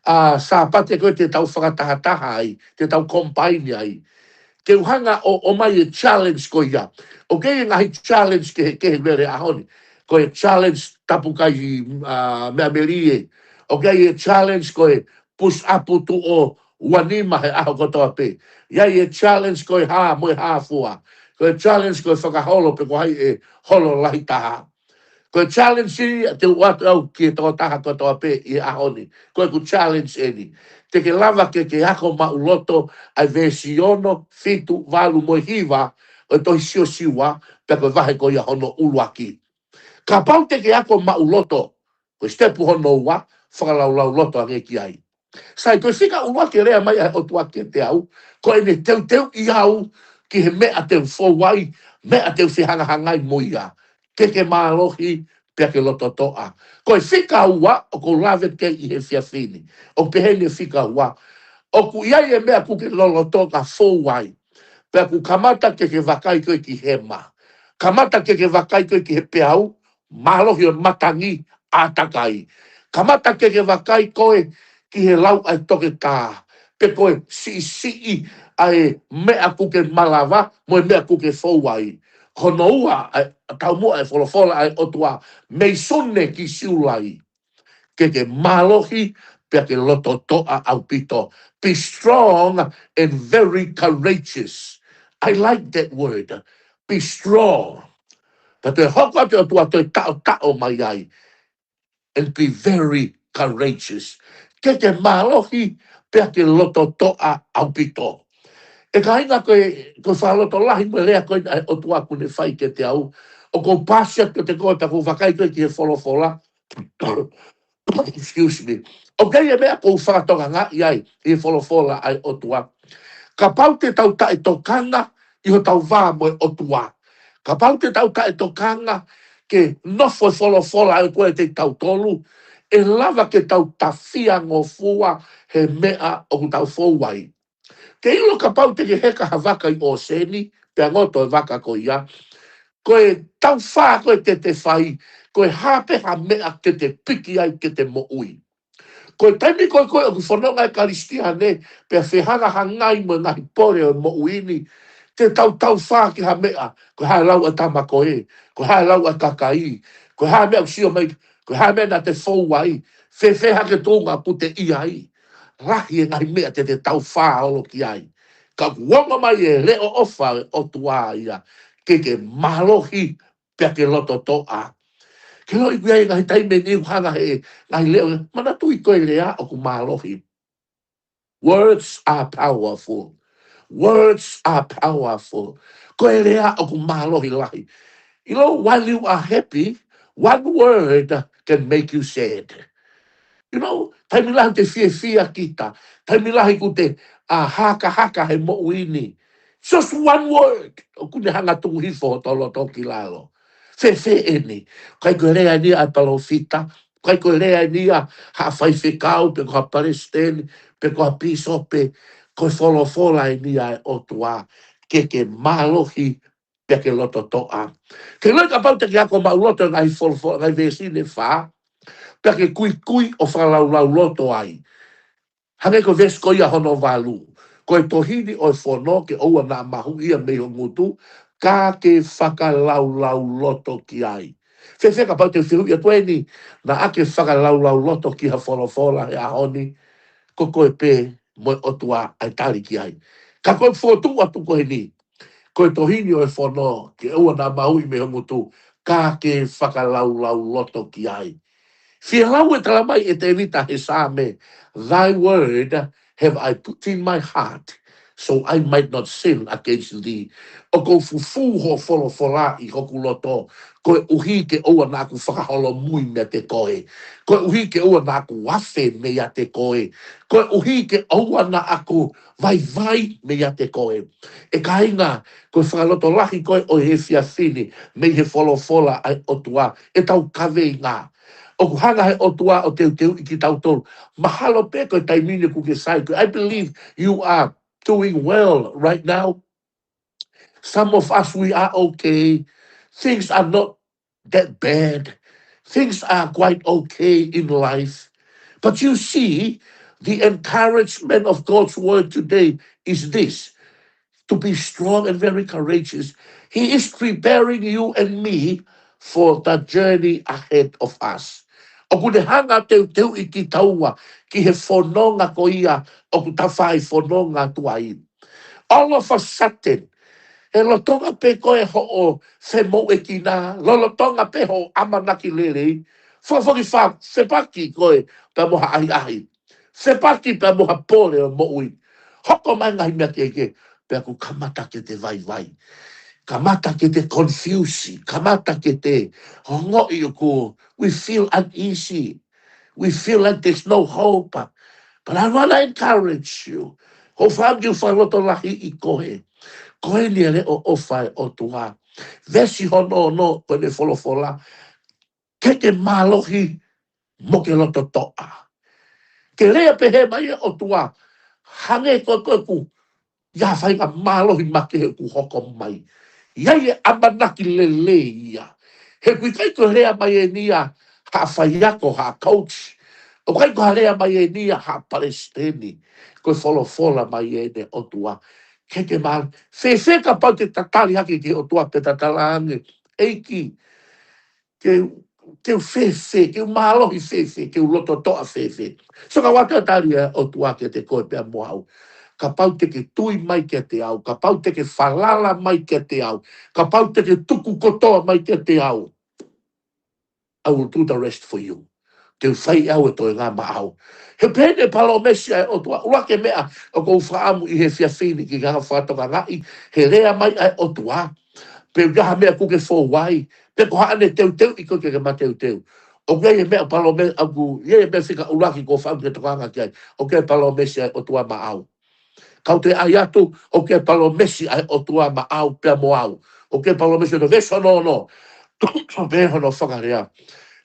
ʻa, Sāpate ko ē te tau fakatahataha ai, te tau combine ai. Ke u hanga ʻo, ʻomai e challenge ko ia. ʻOku ʻi ai e ngaahi challenge kehekehe mele ʻaho ni. Ko e challenge tapu kai, ʻa, meʻa melie. ʻOku ʻi ai e challenge ko e push up tuʻo ua nima he ʻaho kotoa pē. ʻI ai e challenge ko e hā mo e hā fua. Ko e challenge ko e fakaholo pe ko hai e holo lahi taha. Ko e challenge ia te u ʻoatu au ki he tokotaha kotoa pē ʻi he ʻaho ni. Ko ʻeku challenge eni. Te ke lava ke ke ako maʻuloto ʻa e veesi ono, fitu, valu mo e hiva ʻo e tohi Siosiua, pea ko e vahe ko ia hono ʻuluaki. Kapau te ke ako maʻuloto, ko e step hono ua, fakalaulauloto ange ki ai. Sai, ko e fika ʻuluaki e lea mai ʻa e ʻOtua kiate au, ko ʻene teuteuʻi au ki he meʻa te u fou ai, meʻa te u fehangahangai mo ia. Ke ke mālohi pea ke loto toʻa. Ko e fika ua ʻoku ou lave ki ai ʻi he efiafi ni. ʻOku pehē ni e fika ua. ʻOku ʻi ai e meʻa ʻoku ke lolotonga fou ai. Pea ʻoku kamata ke ke vakai koe ki hema. Kamata ke ke vakai koe ki he peau, mālohi ʻo e matangi ʻātakai. Kamata ke ke vakai koe ki he lau ʻa e toketā. Pe ko e siʻisiʻi ʻa e meʻa ʻoku ke malava, mo e meʻa ʻoku ke fou ai. Hono ua, ʻa e, taumuʻa e folofola ʻa e ʻOtua, mei Sune ki Siulai. Ke ke mālohi, pea ke loto toʻa ʻaupito. Be strong and very courageous. I like that word. Be strong. Pea toe hoko atu e ʻOtua toe taʻotaʻo mai ai. And be very courageous. Ke ke mālohi, pea ke loto toʻa ʻaupito. ʻE kāinga, ko e, ko e fakalotolahi mo e lea ko ē ʻa e ʻOtua ʻoku ne fai kiate au. ʻOku ou pasi atu kiate koe pea ʻoku ou vakai koe ki he folofola. Excuse me. ʻOku ʻi ai e meʻa ʻoku ou fakatokangaʻi ai ʻi he folofola ʻa e ʻOtua. Kapau te tau taʻetokanga ʻi hotau vā mo e ʻOtua. Kapau te tau taʻetokanga ke nofo e folofola ʻa e ʻOtua ʻiate kitautolu, ʻe lava ke tau tafiangofua he meʻa ʻoku tau fou ai. Ke ʻilo kapau te ke heka ha vaka ʻi ʻōseni, pea ngoto e vaka ko ia. Ko e taufā ko ē te te fai, ko e hā pē ha meʻa ke te piki ai ke te moʻui. Ko e taimi ko ē ko ē ʻoku fononga e Kalisitiane, pea fehangahangai mo e ngaahi pole ʻo e moʻui ni, te tau taufā ki ha meʻa, ko e hā e lau ʻa e tama ko ē, ko e hā e lau ʻa e kakai, ko e hā e meʻa ʻoku sio mai, ko e hā e meʻa naʻa te fou ai, fēfē hake tuʻunga ʻoku te ʻi ai. Lahi e ngaahi meʻa te te taufā holo ki ai. Ka ʻoku ongo mai e leʻo ʻofa ʻo e ʻOtua ia, ke ke mālohi pea ke loto toʻa. Ke ʻilo ʻoku ʻi ai e ngaahi taimi ʻe niʻihi ʻoku hanga he ngaahi leʻo, manatuʻi ko e lea ʻoku mālohi. Words are powerful. Words are powerful. Ko e lea ʻoku mālohi lahi. You know, while you are happy, one word can make you sad. You know, taimi lahi ʻoku te fiefia kita, taimi lahi ʻoku te, ʻa, hakahaka he moʻui ni. Just one word, ʻoku ne hanga tuku hifo hoto loto ki lalo. Fēfē eni, ʻikai ko e lea eni ʻa e palōfita, ʻikai ko e lea eni ʻa ha faifekau, pe ko ha palesiteni, pe ko ha pīsope, ko e folofola eni ʻa e ʻOtua, ke ke mālohi, pea ke loto toʻa. Ke ʻilo kapau te ke ako maʻuloto e ngaahi folofola, ngaahi veesi ʻe fā, pea ke kuikui ʻo fakalaulauloto ai. Hangē ko e veesi ko ia hono valu. Ko e tohi ni ʻo e fono ke ʻoua naʻa mahuʻi ia mei ho ngutu, ka ke fakalaulauloto ki ai. Fēfē kapau te ke fehuʻi atu eni, naʻa ke fakalaulauloto ki ha folofola he ʻaho ni, ko koe pē mo e ʻOtua ʻa e tali ki ai. Ka ko e fokotuʻu atu ko eni, ko e tohi ni ʻo e fono ke ʻoua naʻa mahuʻi mei ho ngutu, ka ke fakalaulauloto ki ai. Fielau e tala mai ʻe Tēvita he Saame, "Thy word have I put in my heart, so I might not sin against thee." ʻOku ou fufū ho folofola ʻi hoku loto, koeʻuhi ke ʻoua naʻa ku fakaholomui meiate koe, koeʻuhi ke ʻoua naʻa ku afe meiate koe, koeʻuhi ke ʻoua naʻa ku vaivai meiate koe. ʻE kāinga, ko e fakalotolahi ko ē ʻo e efiafi ni mei he folofola ʻa e ʻOtua, ʻetau kaveinga. ʻOku hanga he ʻOtua ʻo teuteuʻi kitautolu. Mahalo pē ko e taimi ni ʻoku ke sai ko ē. I believe you are doing well right now. Some of us, we are okay. Things are not that bad. Things are quite okay in life. But you see, the encouragement of God's word today is this: to be strong and very courageous. He is preparing you and me for the journey ahead of us. ʻOku ne hanga teuteuʻi kitaua ki he fononga ko ia ʻoku ta fai fononga atu ai. All of a sudden, he lolotonga pē ko ē hoʻo femoʻuekina, lolotonga pē hoʻo ʻamanaki lelei, fakafoki fa-, fepaki koe pea mo ha ʻahiʻahi. Fepaki pea mo ha pole ʻo moʻui. Hoko mai ngaahi meʻa kehekehe, pea ʻoku kamata ke te vaivai. Kamata ke te confuse, kamata ke te ongoʻi ʻoku, we feel uneasy. We feel like there's no hope. But I wanna encourage you. Hoʻo fai ke u fakalotolahiʻi koe. Ko eni e leʻo ʻofa ʻa e ʻOtua. Veesi hono ono ko ʻene folofola: Ke ke mālohi mo ke loto toʻa. Ke lea pehē mai e ʻOtua, hangē ko ē ʻoku ʻi ai ha faʻahinga mālohi makehe ʻoku hoko mai. ʻI ai e ʻamanaki lelei ia. He ʻoku ʻikai ko e lea mai eni ia ha faiako, ha coach. ʻOku ʻikai ko ha lea mai eni ia ha palesiteni. Ko e folofola mai eni e ʻOtua. Ke ke mālohi. Fēfē kapau te ta tali hake ki he ʻOtua pea ta talaange, ʻEiki, ke, ke u fēfē, ke u mālohi fēfē, ke u loto toʻa fēfē. So ka ʻoku tali ʻa e ʻOtua kiate koe pea mo au. Kapau te ke tui mai kiate au, kapau te ke falala mai kiate au, kapau te ke tuku kotoa mai kiate au, I will do the rest for you. Te u fai ʻe au e toenga maʻau. He pehē ni e palōmesi ʻa e ʻOtua, ʻuluaki meʻa ʻoku ou fakaʻamu ʻi he efiafi ni ke ke hanga fakatokangaʻi, he lea mai ʻa e ʻOtua, pe ʻoku ʻi ai ha meʻa ʻoku ke fou ai, pe ko haʻane teuteuʻi koe ke ke mateuteu. ʻOku ʻi ai e meʻa palōme-, ʻoku ʻi ai e meʻa fika ʻuluaki ʻoku ou fakaʻamu ke tokanga ki ai, ʻoku ʻi ai e palōmesi ʻa e ʻOtua maʻau. Kau toe ʻai atu, ʻoku ʻi ai e palōmesi ʻa e ʻOtua maʻau pea mo au. ʻOku ʻi ai e palōmesi ʻo e veesi hono ono. Pehē hono fakalea: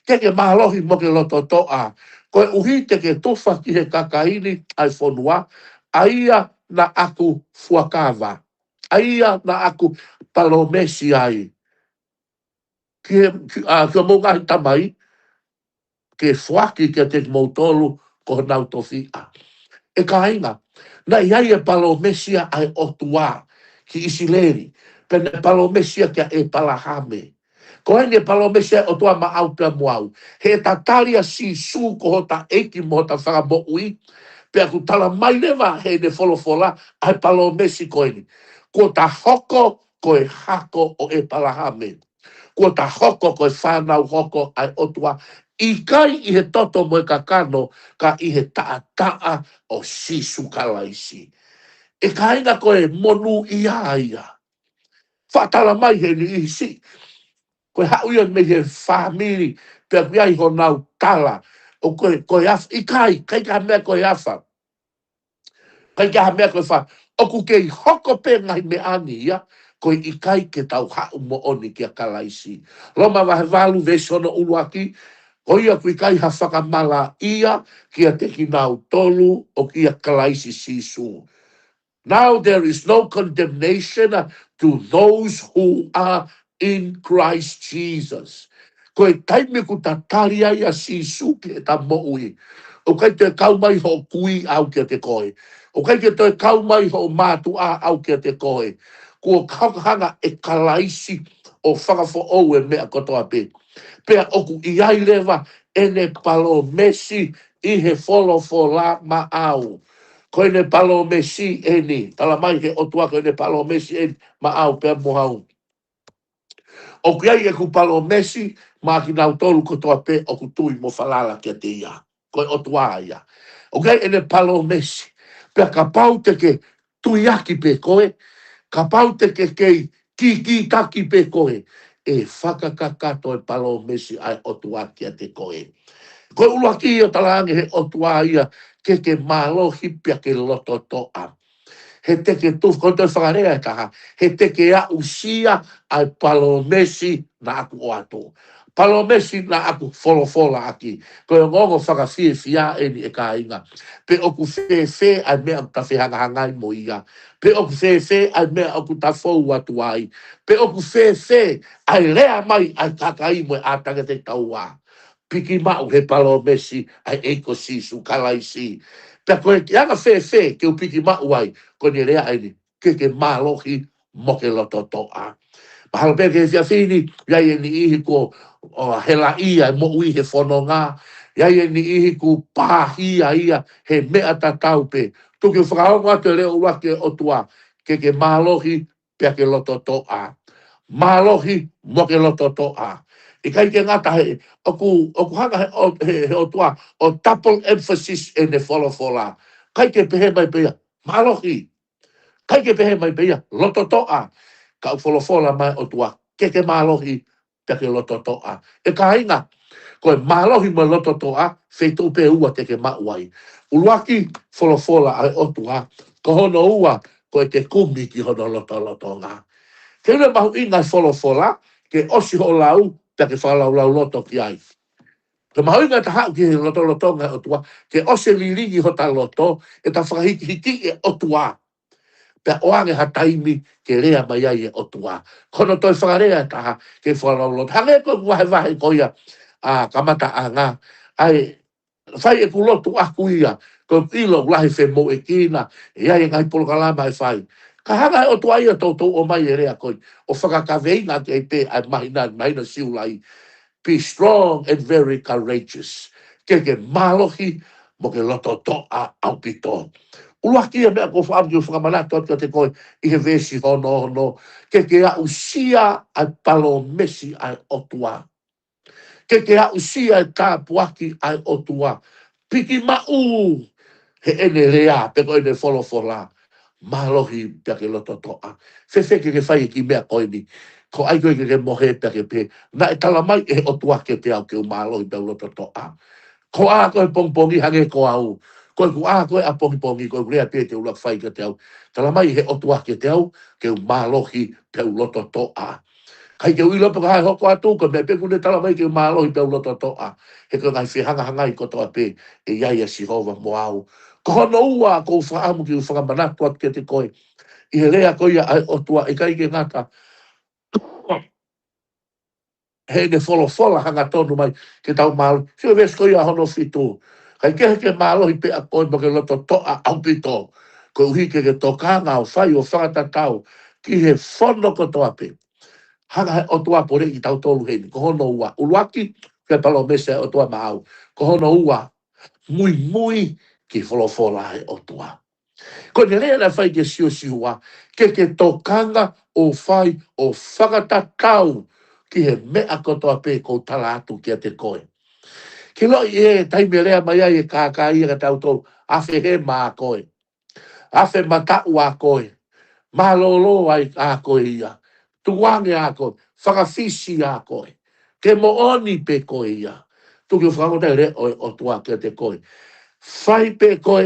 Ke ke mālohi mo ke loto toʻa, koeʻuhi te ke tufa ki he kakai ni ʻa e fonua, ʻa ia naʻa ku fuakava, ʻa ia naʻa ku palōmesi ai ki he, ki, ʻa, ki hoʻomou ngaahi tamai, ke foaki kiate kimoutolu ko honau tofiʻa. ʻE kāinga, naʻe ʻi ai e palōmesi ʻa e ʻOtua ki ʻIsileli, pea naʻe palōmesi kia ʻĒpalahame. Ko eni e palōmesi ʻa e ʻOtua maʻau pea mo au. He ʻe ta tali ʻa Sīsū ko hota ʻEiki mo hota Fakamoʻui, pea ʻoku tala mai leva heʻene folofola ʻa e palōmesi ko eni. Kuo ta hoko ko e hako ʻo ʻĒpalahame. Kuo ta hoko ko e fānau hoko ʻa e ʻOtua, ʻikai ʻi he toto mo e kakano, ka ʻi he taʻataʻa ʻo Sīsū Kalaisi. ʻE kāinga, ko e monūʻia ia. Faʻa tala mai he niʻihi siʻi, ko e haʻu ia mei he fāmili, pea ʻoku ʻi ai honau tala, ʻo ko e, ko e af-, ʻikai, ʻikai ke ha meʻa ko e afa. ʻIkai ke ha meʻa ko e fa-, ʻoku kei hoko pē ngaahi meʻa ni ia, ko e ʻikai ke tau haʻu moʻoni kia Kalaisi. Loma vahe valu veesi hono ʻuluaki, ko ia ʻoku ʻikai ha fakamalaʻia kiate kinautolu ʻoku ʻia Kalaisi Sīsū. Now there is no condemnation, uh, to those who are in Christ Jesus. Ko e taimi ʻoku ta tali ai ʻa Sīsū ki heʻeta moʻui, ʻoku ʻikai toe kau mai hoʻo kui ʻaʻau kiate koe. ʻOku ʻikai ke toe kau mai hoʻo mātuʻa ʻaʻau kiate koe. Kuo hanga ʻe Kalaisi ʻo fakafoʻou e meʻa kotoa pē. Pea ʻoku ʻi ai leva ʻene palōmesi ʻi he folofola maʻau. Ko ʻene palōmesi eni, tala mai he ʻOtua ko ʻene palōmesi eni maʻau pea mo au. ʻOku ʻi ai ʻeku palōmesi maʻa kinautolu kotoa pē ʻoku tui mo falala kiate ia. Ko e ʻOtua ia. ʻOku ʻi ai ʻene palōmesi. Pea kapau te ke tuiaki pē koe, kapau te ke kei kikitaki pē koe, ʻe fakakakato e palōmesi ʻa e ʻOtua kiate koe. Ko e ʻuluaki ʻoku talaange he ʻOtua ia ke ke mālohi pea ke lototoʻa. He te ke tufa, ko e toe fakalea ʻe taha, he te ke aʻusia ʻa e palōmesi naʻa ku ʻoatu. Palōmesi naʻa ku folofola ʻaki. Ko e ongoongo fakafiefia eni ʻe kāinga. Pe ʻoku fēfē ʻa e meʻa ʻoku ta fehangahangai mo ia. Pe ʻoku fēfē ʻa e meʻa ʻoku ta fou atu ai. Pe ʻoku fēfē ʻa e lea mai ʻa e kakai mo e ʻātangata taua. Piki maʻu he palōmesi ʻa e ʻEiki ko Sīsū Kalaisi. Pea ko e anga fēfē ke u piki maʻu ai, ko ʻene lea eni, ke ke mālohi mo ke lototoʻa. Mahalo pē ke he efiafi ni, ʻi ai e niʻihi kuo, ʻo, helaʻia e moʻui he fononga, ʻi ai e niʻihi kuo pāhia ia he meʻa tatau pē. Tuku ke u fakaongo atu e leʻo ʻuluaki ʻa e ʻOtua, ke ke mālohi pea ke lototoʻa. Mālohi mo ke lototoʻa. ʻIkai ke ngata he, ʻoku, ʻoku hanga he, ʻo, he, he ʻOtua ʻo double emphasis ʻene folofola. ʻIkai ke pehē mai pē ia, mālohi. ʻIkai ke pehē mai pē ia, lototoʻa. Ka ʻoku folofola mai ʻOtua, ke ke mālohi, pea ke lototoʻa. ʻE kāinga, ko e mālohi mo e lototoʻa, feituʻu pē ʻe ua te ke maʻu ai. ʻUluaki, folofola ʻa e ʻOtua, ko hono ua, ko e ke kumi ki hono lotolotonga. Ke ʻilo mahuʻinga e folofola, ke ʻosi hoʻo lau, pea ke fakalaulauloto ki ai. Ko e mahuʻinga ʻeta haʻu ki he lotolotonga ʻo e ʻOtua, ke ʻosi e lilingi hota loto, ʻeta fakahikihiki e ʻOtua. Pea ʻoange ha taimi ke lea mai ai e ʻOtua. Ko hono toe fakalea ʻe taha ke fakalaulauloto. Hangē ko e vahevahe ko ia ʻa e kamataʻanga. ʻAi, fai ʻeku lotu ʻaku ia, ko e ʻilo ʻoku lahi femoʻuekina, ʻe ʻi ai e ngaahi polokalama ʻe fai. Ka hanga ʻe he ʻOtua ia ʻo toutou ʻomai e lea ko ia, ʻo fakakaveinga ʻaki ai pē ʻa e māhina, māhina Siulai. Be strong and very courageous. Ke ke mālohi mo ke lototoʻa ʻaupito. ʻUluaki ia meʻa ʻoku ou fakaʻamu ke u fakamanatu atu kiate koe ʻi he veesi hono ono. Ke ke aʻusia ʻa e palōmesi ʻa e ʻOtua. Ke ke aʻusia e tāpuaki ʻa e ʻOtua. Piki maʻu heʻene lea, pe ko ʻene folofola. Mālohi pea ke lototoʻa. Fēfē ke ke fai e kiʻi meʻa ko eni. Ko hai koe ke ke mohe pea ke pehē, naʻe tala mai ʻe he ʻOtua kiate au ke u mālohi pea u lototoʻa. Ko e ʻā koe he pongipongi hangē ko au. Ko ʻeku ʻā ko ē ʻapongipongi, ko ʻeku lea pē te u laka fai kiate au. Tala mai ʻe he ʻOtua kiate au ke u mālohi pea u lototoʻa. ʻIkai ke u ʻilo pe ko e hā ʻe hoko atu, ko e meʻa pē ʻoku ne tala mai ke u mālohi pea u lototoʻa. He ko e ngaahi fehangahangai kotoa pē ʻe ʻi ai ʻa Sihova mo au. Ko hono ua ʻoku ou fakaʻamu ke u fakamanatu atu kiate koe. ʻI he lea ko ia ʻa e ʻOtua, ʻikai ke ngata heʻene folofola hangatonu mai ke tau mālohi. Sio veesi ko ia hono fitu. ʻIkai ke ke mālohi pē ʻa koe mo ke lototoʻa ʻaupito. Koeʻuhi ke ke tokanga ʻo fai ʻo fakatatau ki he fono kotoa pē. Hanga ʻe he ʻOtua ʻo poleʻi kitautolu heni. Ko hono ua. ʻUluaki, ko e palōmesi ʻa e ʻOtua maʻau. Ko hono ua, muimui ki he folofola ʻa e ʻOtua. Ko ʻene lea naʻe fai kia Siosiua, ke ke tokanga ʻo fai ʻo fakatatau ki he meʻa kotoa pē ʻoku ou tala atu kiate koe. Ke ʻiloʻi ʻe taimi ʻe lea mai ai e kākā ia kiate kitautolu, afe hema ʻa koe. Afe mataʻu ʻa koe. Mālōlō ai ʻa koe ia. Tukuange ʻa koe. Fakafisi ʻa koe. Ke moʻoni pē koe ia. Tuku ke u fakaongo atu e leʻo ʻo e ʻOtua kiate koe. Fai pē koe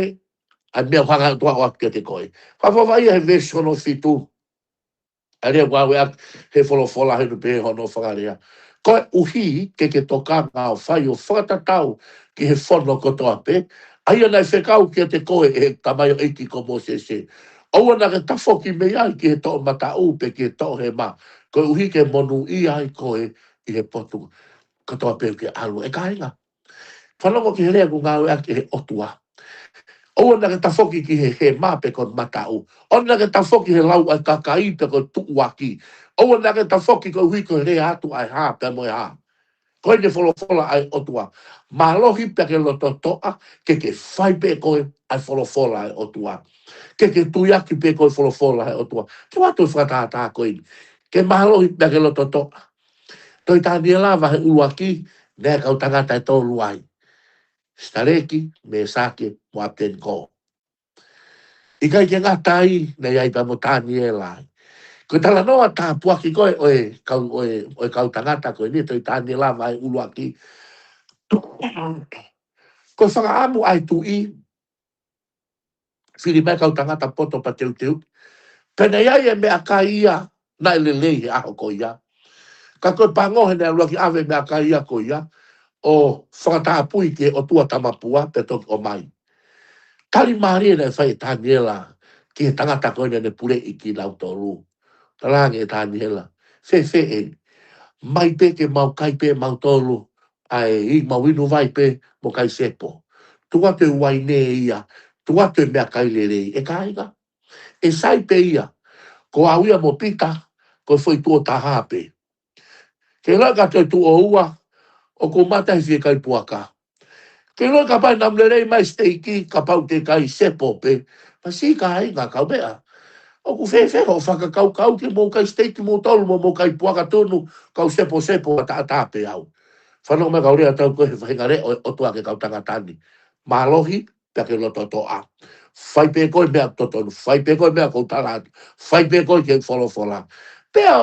ʻa e meʻa ʻoku hanga ʻe he ʻOtua ʻo ʻoatu kiate koe. Fakaʻofoʻofa ia he veesi hono fitu. ʻA e lea ʻoku ʻave ʻaki he folofola he ʻoku pehē hono fakalea. Koeʻuhi ke ke tokanga ʻo fai ʻo fakatatau ki he fono kotoa pē, ʻa ia naʻe fekau kiate koe ʻe he tamaioʻeiki ko Mōsese. ʻOua naʻa ke tafoki mei ai ki he toʻomataʻu pe ki he toʻohema. Koeʻuhi ke monūʻia ai koe ʻi he potu kotoa pē ʻoku ke ʻalu. ʻE kāinga, fanongo ki he lea ʻoku ngāueʻaki ʻe he ʻOtua. ʻOua naʻa ke tafoki ki he hema pe ko e mataʻu. ʻOua naʻa ke tafoki he lau ʻa e kakai pe ko e tuʻuaki. ʻOua naʻa ke tafoki koeʻuhi ko e lea atu ʻa e hā pea mo e hā. Ko ʻene folofola ʻa e ʻOtua. Mālohi pea ke lototoʻa, ke ke fai pē koe ʻa e folofola ʻa e ʻOtua. Ke ke tuiaki pē koe folofola ʻa e ʻOtua. Ke u ʻoatu e fakatātā ko eni. Ke mālohi pea ke loto toʻa. Tohi Taniela vahe ʻuluaki, naʻe kau tangata ʻe tolu ai. Sitaleki, Mesake, mo ʻApeteniko. ʻIkai ke ngata ai, naʻe ʻi ai pea mo Taniela ai. Ko e talanoa tāpuaki ko ē ʻo e kau, ʻo e, ʻo e kau tangata ko eni, tohi Taniela vahe ʻuluaki. Ko e fakaʻamu ʻa e tuʻi, fili mai kau tangata poto pea teuteu. Pea naʻe ʻi ai e meʻakai ia, naʻe lelei he ʻaho ko ia. Ka ko e pango he naʻe ʻuluaki ʻave e meʻakai ia ko ia, ʻo fakatapui ki he ʻotua tamapua pea toki ʻomai. Tali mālie naʻe fai ʻe Taniela ki he tangata ko ē naʻa ne puleʻi kinautolu. Talaange ʻe Taniela, fēfē eni? Mai pē ke mau kai pē mautolu, ʻa e ʻi mau inu vai pē mo kai sepo. Tuku atu e uaine ia, tuku atu e meʻakai lelei, ʻe kāinga. ʻE sai pē ia, ko au ia mo Pita, ko e foʻi tuʻo taha pē. Ke lau ka toe tuʻo ua, ʻoku ou mata he fie kai puaka. Ke lau ka pai namu lelei mai siteiki, kapau te kai sepo pē. Masiʻi kāinga, kau meʻa. ʻOku fēfē hoʻo fakakaukau ke mou kai siteiki moutolu mo mou kai puaka tunu, kau sepo sepo ʻataʻatā pē au. Fanongo mai kau lea atu ko e faʻahinga lea ʻo, ʻOtua ki he kau tangata ni. Mālohi, pea ke loto toʻa. Fai pē koe meʻa totonu, fai pē koe meʻa ʻoku ou tala atu, fai pē koe ki he folofola. Pea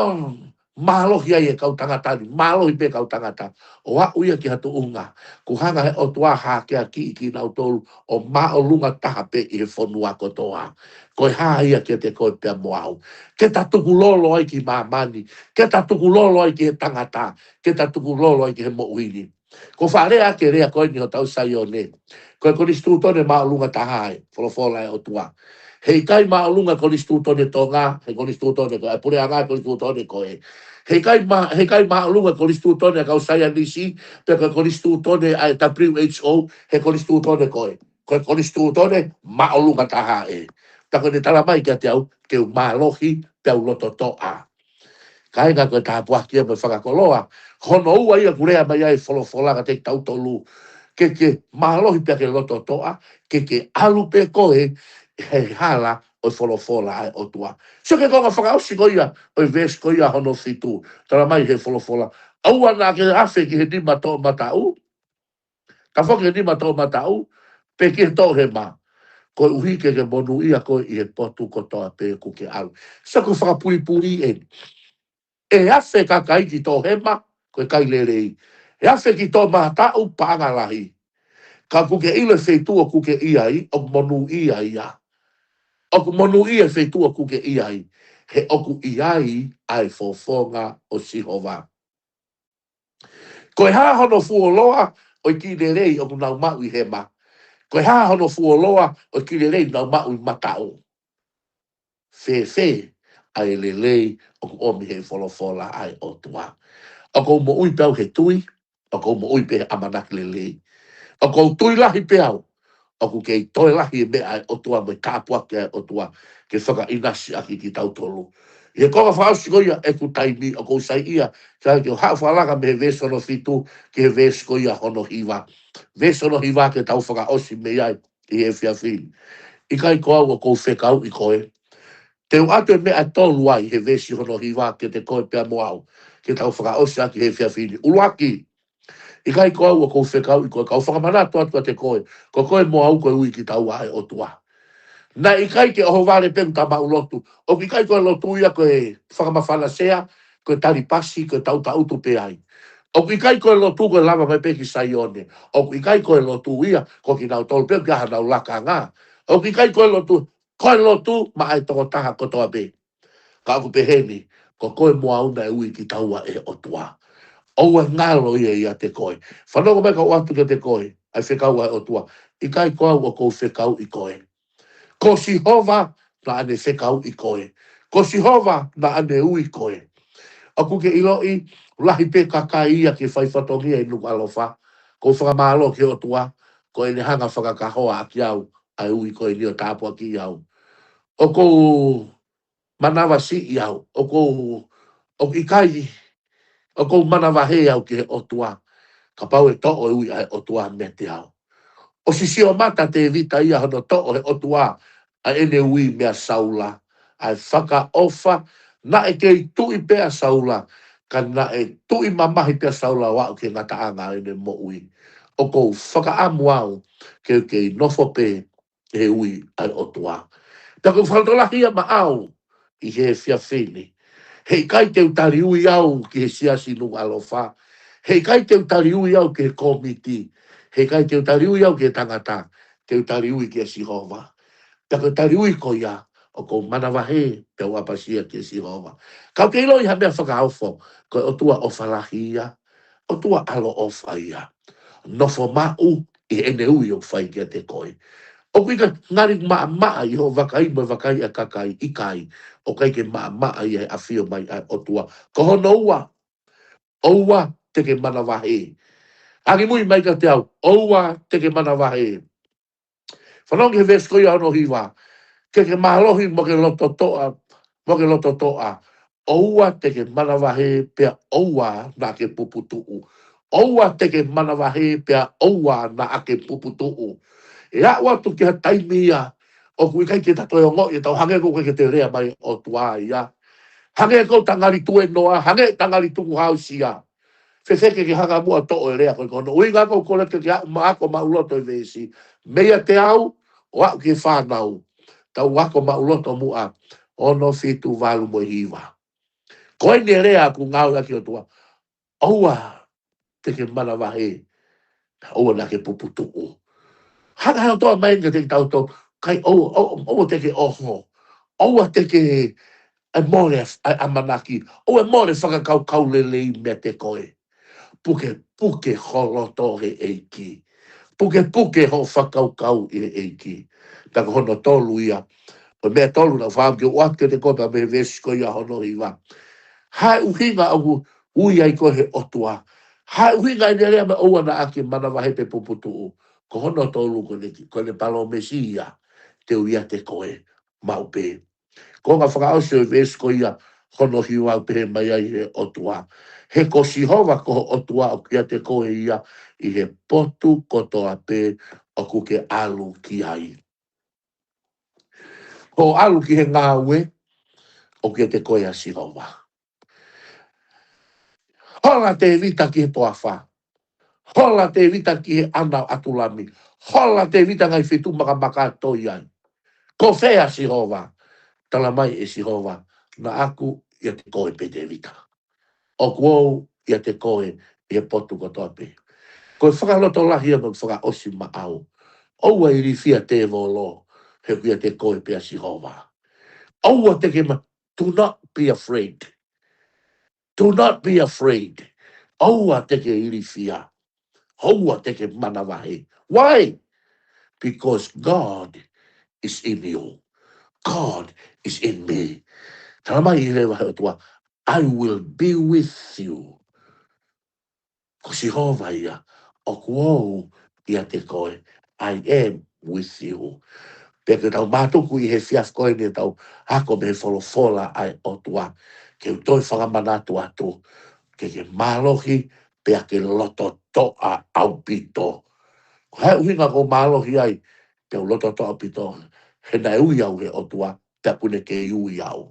mālohi ai e kau tangata ni, mālohi pē kau tangata. ʻO aʻu ia ki ha tuʻunga, kuo hanga he ʻOtua ʻo hākeakiʻi kinautolu ʻo māʻolunga taha pē ʻi he fonua kotoa. Ko e hā ia kiate koe pea mo au? Ke ta tukulolo ai ki māmani, ke ta tukulolo ai ki he tangata, ke ta tukulolo ai ki he moʻui ni. Ko e faʻa lea ʻa e lea ko eni ʻo tau Saione. Ko e konisitūtone māʻolunga taha ē, folofola ʻa e ʻOtua. Heʻikai māʻolunga konisitūtone Tonga, he konisitūtone ko ē, puleʻanga konisitūtone ko ē. Heʻikai mā-, heʻikai māʻolunga konisitūtone ʻa e kau saienisi, pe ko e konisitūtone ʻa e W H O, he konisitūtone ko ē. Ko e konisitūtone māʻolunga taha ē. Pea ko ʻene tala mai kiate au, ke u mālohi, pea u loto toʻa. Kāinga, ko e tāpuaki ia mo e fakakoloa. Hono ua ia ʻoku lea mai ai e folofola kiate kitautolu. Ke ke mālohi pea ke loto toʻa, ke ke ʻalu pē koe he hala ʻo e folofola ʻa e ʻOtua. Sio ki he konga fakaʻosi ko ia ʻo e veesi ko ia hono fitu. Tala mai he folofola, ʻoua naʻa ke afe ki he nima toʻomataʻu, tafoki he nima toʻomataʻu, pe ki he toʻohema, koeʻuhi ke ke monūʻia koe ʻi he potu kotoa pē ʻoku ke ʻalu. Sio ko e fakapulipuli eni. ʻE afe kakai ki toʻohema, ko e kai lelei. ʻE afe ki toʻomataʻu, paʻanga lahi. Ka ʻoku ke ʻilo e feituʻu ʻoku ke ʻi ai, ʻoku monūʻia ia. ʻOku monūʻia e feituʻu ʻoku ke ʻi ai. He ʻoku ʻi ai ʻa e fofonga ʻo Sihova. Ko e hā hono fuoloa ʻo e kiʻi lelei ʻoku nau maʻu ʻi hema? Ko e hā hono fuoloa ʻo e kiʻi lelei ʻoku nau maʻu ʻi mataʻu? Fēfē ʻa e lelei ʻoku ʻomi he folofola ʻa e ʻOtua? ʻOku ou moʻui pē au he tui, ʻoku ou moʻui pē he ʻamanaki lelei. ʻOku ou tui lahi pē au, ʻoku kei toe lahi e meʻa ʻa e ʻOtua mo e tāpuaki ʻa e ʻOtua ke fakaʻinasi ʻaki kitautolu. ʻI he konga fakaʻosi ko ia ʻeku taimi, ʻoku ou saiʻia, ka ke u haʻu fakalaka mei he veesi hono fitu ki he veesi ko ia hono hiva. Veesi hono hiva ke tau fakaʻosi mei ai ʻi he efiafi ni. ʻIkai ko au ʻoku ou fekauʻi koe? Te u ʻoatu e meʻa ʻe tolu ai he veesi hono hiva kiate koe pea mo au, ke tau fakaʻosi ʻaki he efiafi ni. ʻUluaki, ʻikai ko au ʻoku ou fekauʻi koe? Ka u fakamanatu atu kiate koe, ko koe mo au ko e ui kitaua ʻe he ʻOtua. Naʻe ʻikai ke ʻohovale pē ʻeku tamaʻu lotu. ʻOku ʻikai ko e lotu ia ko e fakamafanasea, ko e tali pasi, ko e tautaʻutu pē ai. ʻOku ʻikai ko e lotu ko e lava mai pē ki Saione. ʻOku ʻikai ko e lotu ia ko kinautolu pē ʻoku ʻi ai hanau lakanga. ʻOku ʻikai ko e lotu, ko e lotu maʻa e tokotaha kotoa pē. Ka ʻoku pehē ni, ko koe mo au naʻe ui kitaua ʻe he ʻOtua. ʻOua ʻe ngalo ia ʻiate koe. Fanongo mai ka u ʻoatu kiate koe ʻa e fekau ʻa e ʻOtua. ʻIkai ko au ʻoku ou fekauʻi koe? Ko Sihova naʻa ne fekauʻi koe. Ko Sihova naʻa ne ui koe. ʻOku ke ʻiloʻi, lahi pē kakai ia ke fai fatongia ʻi Nukuʻalofa. ʻOku ou fakamālō ki he ʻOtua, ko ʻene hanga fakakahoa ʻaki au ʻa e ui ko eni ʻo tāpuakiʻi au. ʻOku ou manavasiʻi au, ʻoku ou, ʻoku ʻikai, ʻoku ou manavahē au ki he ʻOtua, kapau ʻe toʻo e ui ʻa e ʻOtua meiate au. ʻOsi sio mata ʻa Tēvita ia hono toʻo ʻe he ʻOtua ʻa ʻene ui meia Saula, ʻa e fakaʻofa Naʻe kei tuʻi pē ʻa Saula, ka naʻe tuʻi mamahi pē ʻa Saula ʻo aʻu ki he ngataʻanga ʻo ʻene moʻui. ʻOku ou fakaʻamu au ke u kei nofo pē he ui ʻa e ʻOtua. Pea ʻoku ou fakalotolahi ia maʻau ʻi he efiafi ni. Heʻikai te u tali ui au ki he siasi Nukuʻalofa. Heʻikai te u tali ui au ki he kōmiti. Heʻikai te u tali ui au ki he tangata. Te u tali ui kia Sihova. Pea ko e tali ui ko ia, ʻoku ou manavahē, pea u ʻapasia kia Sihova. Ka u kei ʻilo ʻi ha meʻa fakaofo, ko e ʻOtua ʻofa lahi ia, ʻOtua ʻaloʻofa ia. Nofo maʻu ʻi heʻene ui ʻoku fai kiate koe. ʻOku ʻikai ngali maʻamaʻa ʻi hoʻo vakai mo e vakai ʻa e kakai, ʻikai, ʻoku ʻikai ke maʻamaʻa ʻi he ʻafio mai ʻa e ʻOtua. Ko hono ua, ʻoua te ke manavahē. Angimui mai kiate au, ʻoua te ke manavahē. Fanongo ki he veesi ko ia hono hiva. Ke ke mālohi mo ke loto toʻa, mo ke loto toʻa. ʻOua te ke manavahē pea ʻoua naʻa ke puputuʻu. ʻOua te ke manavahē pea ʻoua naʻa ke puputuʻu. ʻE aʻu atu ki ha taimi ia, ʻoku ʻikai ke ta toe ongoʻi ʻe tau hangē ʻoku ʻikai ke toe lea mai ʻOtua ia. Hangē ʻoku ta ngali tuēnoa, hangē ta ngali tukuhāusia. Fēfē ke ke hanga muʻa ʻo toʻo e lea ko ē, ko hono ʻuhinga ʻoku ou kole ke ke aʻu ma ako maʻuloto e veesi. Meiate au, ʻo aʻu ki he fānau. Tau ako maʻuloto muʻa, ono, fitu, valu mo e hiva. Ko eni e lea ʻoku ngāueʻaki ʻe he ʻOtua. ʻOua te ke manavahē, ʻoua naʻa ke puputuʻu. Hanga ʻe he ʻOtua mai kiate kitautolu, ʻikai ʻoua, ʻoua, ʻoua te ke ʻoho. ʻOua te ke ʻai mole ʻa e ʻamanaki. ʻOua ʻe mole fakakaukau lelei meiate koe. Pukepuke ho loto he ʻEiki. Pukepuke hoʻo fakakaukau ʻi he ʻEiki. Pea ko hono tolu ia. Ko e meʻa tolu naʻa ku fakaʻamu ke u ʻoatu kiate koe pea mei he veesi ko ia hono hiva. Hā e ʻuhinga ʻoku ui ai koe ʻe he ʻOtua. Hā e ʻuhinga ʻene lea mai ʻoua naʻa ke manavahē pe puputuʻu. Ko hono tolu ko ʻene, ko ʻene palōmesi ia. Te u ʻiate koe maʻu pē. Ko e konga fakaʻosi ʻo e veesi ko ia hono hiva ʻoku pehē mai ai ʻe he ʻOtua. He ko Sihova ko ho ʻOtua ʻoku ʻiate koe ia ʻi he potu kotoa pē ʻoku ke ʻalu ki ai. Ko hoʻo ʻalu ki he ngāue ʻoku ʻiate koe ʻa Sihova. Hola Tēvita ki he toafa. Hola Tēvita ki he ʻana ʻo ʻAtulami. Hola Tēvita ngaahi feituʻu makamaka ʻo toe ʻi ai. Ko fē ʻa Sihova? Tala mai ʻe Sihova, naʻa ku ʻiate koe pē Tēvita. ʻOku ou ʻiate koe ʻi he potu kotoa pē. Ko e fakalotolahi ia mo e fakaʻosi maʻau. ʻOua ʻe ilifia tēvolo, he ʻoku ʻiate koe pē ʻa Sihova. ʻOua te ke ma-, do not be afraid. Do not be afraid. ʻOua te ke ilifia. ʻOua te ke manavahē. Why? Because God is in you. God is in me. Tala mai leva ʻe he ʻOtua, I will be with you. Ko Sihova ia, ʻoku ou ʻiate koe, I am with you. Pea ke tau mātuku ʻi he efiafi ko eni ʻetau ako mei he folofola ʻa e ʻOtua. Ke u toe fakamanatu atu, ke ke mālohi, pea ke loto toʻa ʻaupito. Ko e hā e ʻuhinga ʻoku ou mālohi ai, pea u loto toʻa ʻaupito. He naʻe ui au ʻe he ʻOtua, pea ʻoku ne kei ui au.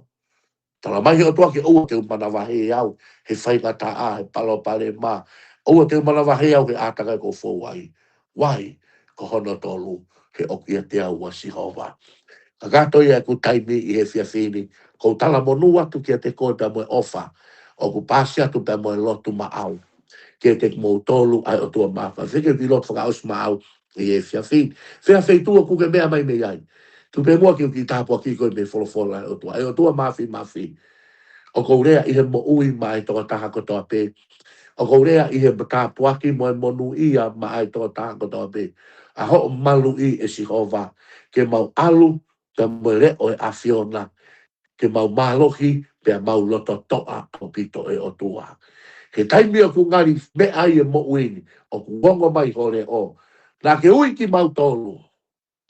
Tala mai ʻe he ʻOtua ke ʻoua te u manavahē au he faingataʻa, he palopalema. ʻOua te u manavahē au he ʻātakai ʻoku ou fou ai. Why? Ko hono tolu, he ʻoku ʻiate au ʻa Sihova. Kakato ia ʻeku taimi ʻi he efiafi ni, ʻoku ou talamonū atu kiate koe pea mo e ʻofa ʻoku pāsi atu pea mo e lotu maʻau. Kiate kimoutolu ʻa e ʻOtua Māfimafi. Fēfē ke u kiʻi lotu fakaʻosi maʻau ʻi he efiafi ni? Fē ha feituʻu ʻoku ke meʻa mai mei ai? Tuku pē muʻa ke u kiʻi tāpuakiʻi koe mei he folofola ʻa e ʻOtua. ʻE ʻOtua Māfimafi, ʻoku ou lea ʻi he moʻui maʻa e tokotaha kotoa pē. ʻOku ou lea ʻi he tāpuaki mo e monūʻia maʻa e tokotaha kotoa pē. ʻA hoʻo maluʻi ʻe Sihova, ke mau ʻalu pea mo e leʻo ʻo e ʻAfiona, ke mau mālohi pea mau loto toʻa ʻaupito ʻe ʻOtua. He taimi ʻoku ngali meʻa ai e moʻui ni, ʻoku ongo mai ho leʻo. Naʻa ke ui kimautolu,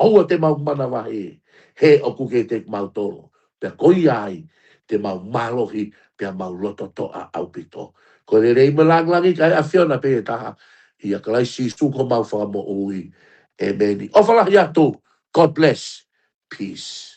ʻoua te mau manavahē, he ʻoku ʻiate kimautolu. Pea ko ia ai, te mau mālohi, pea mau loto toʻa ʻaupito. Ko e lelei mo e lāngilangi ki he ʻAfiona pē ʻe taha, ʻia Kalaisi Sīsū ko homau Fakamoʻui. ʻĒmeni. ʻOfa lahi atu. God bless. Peace.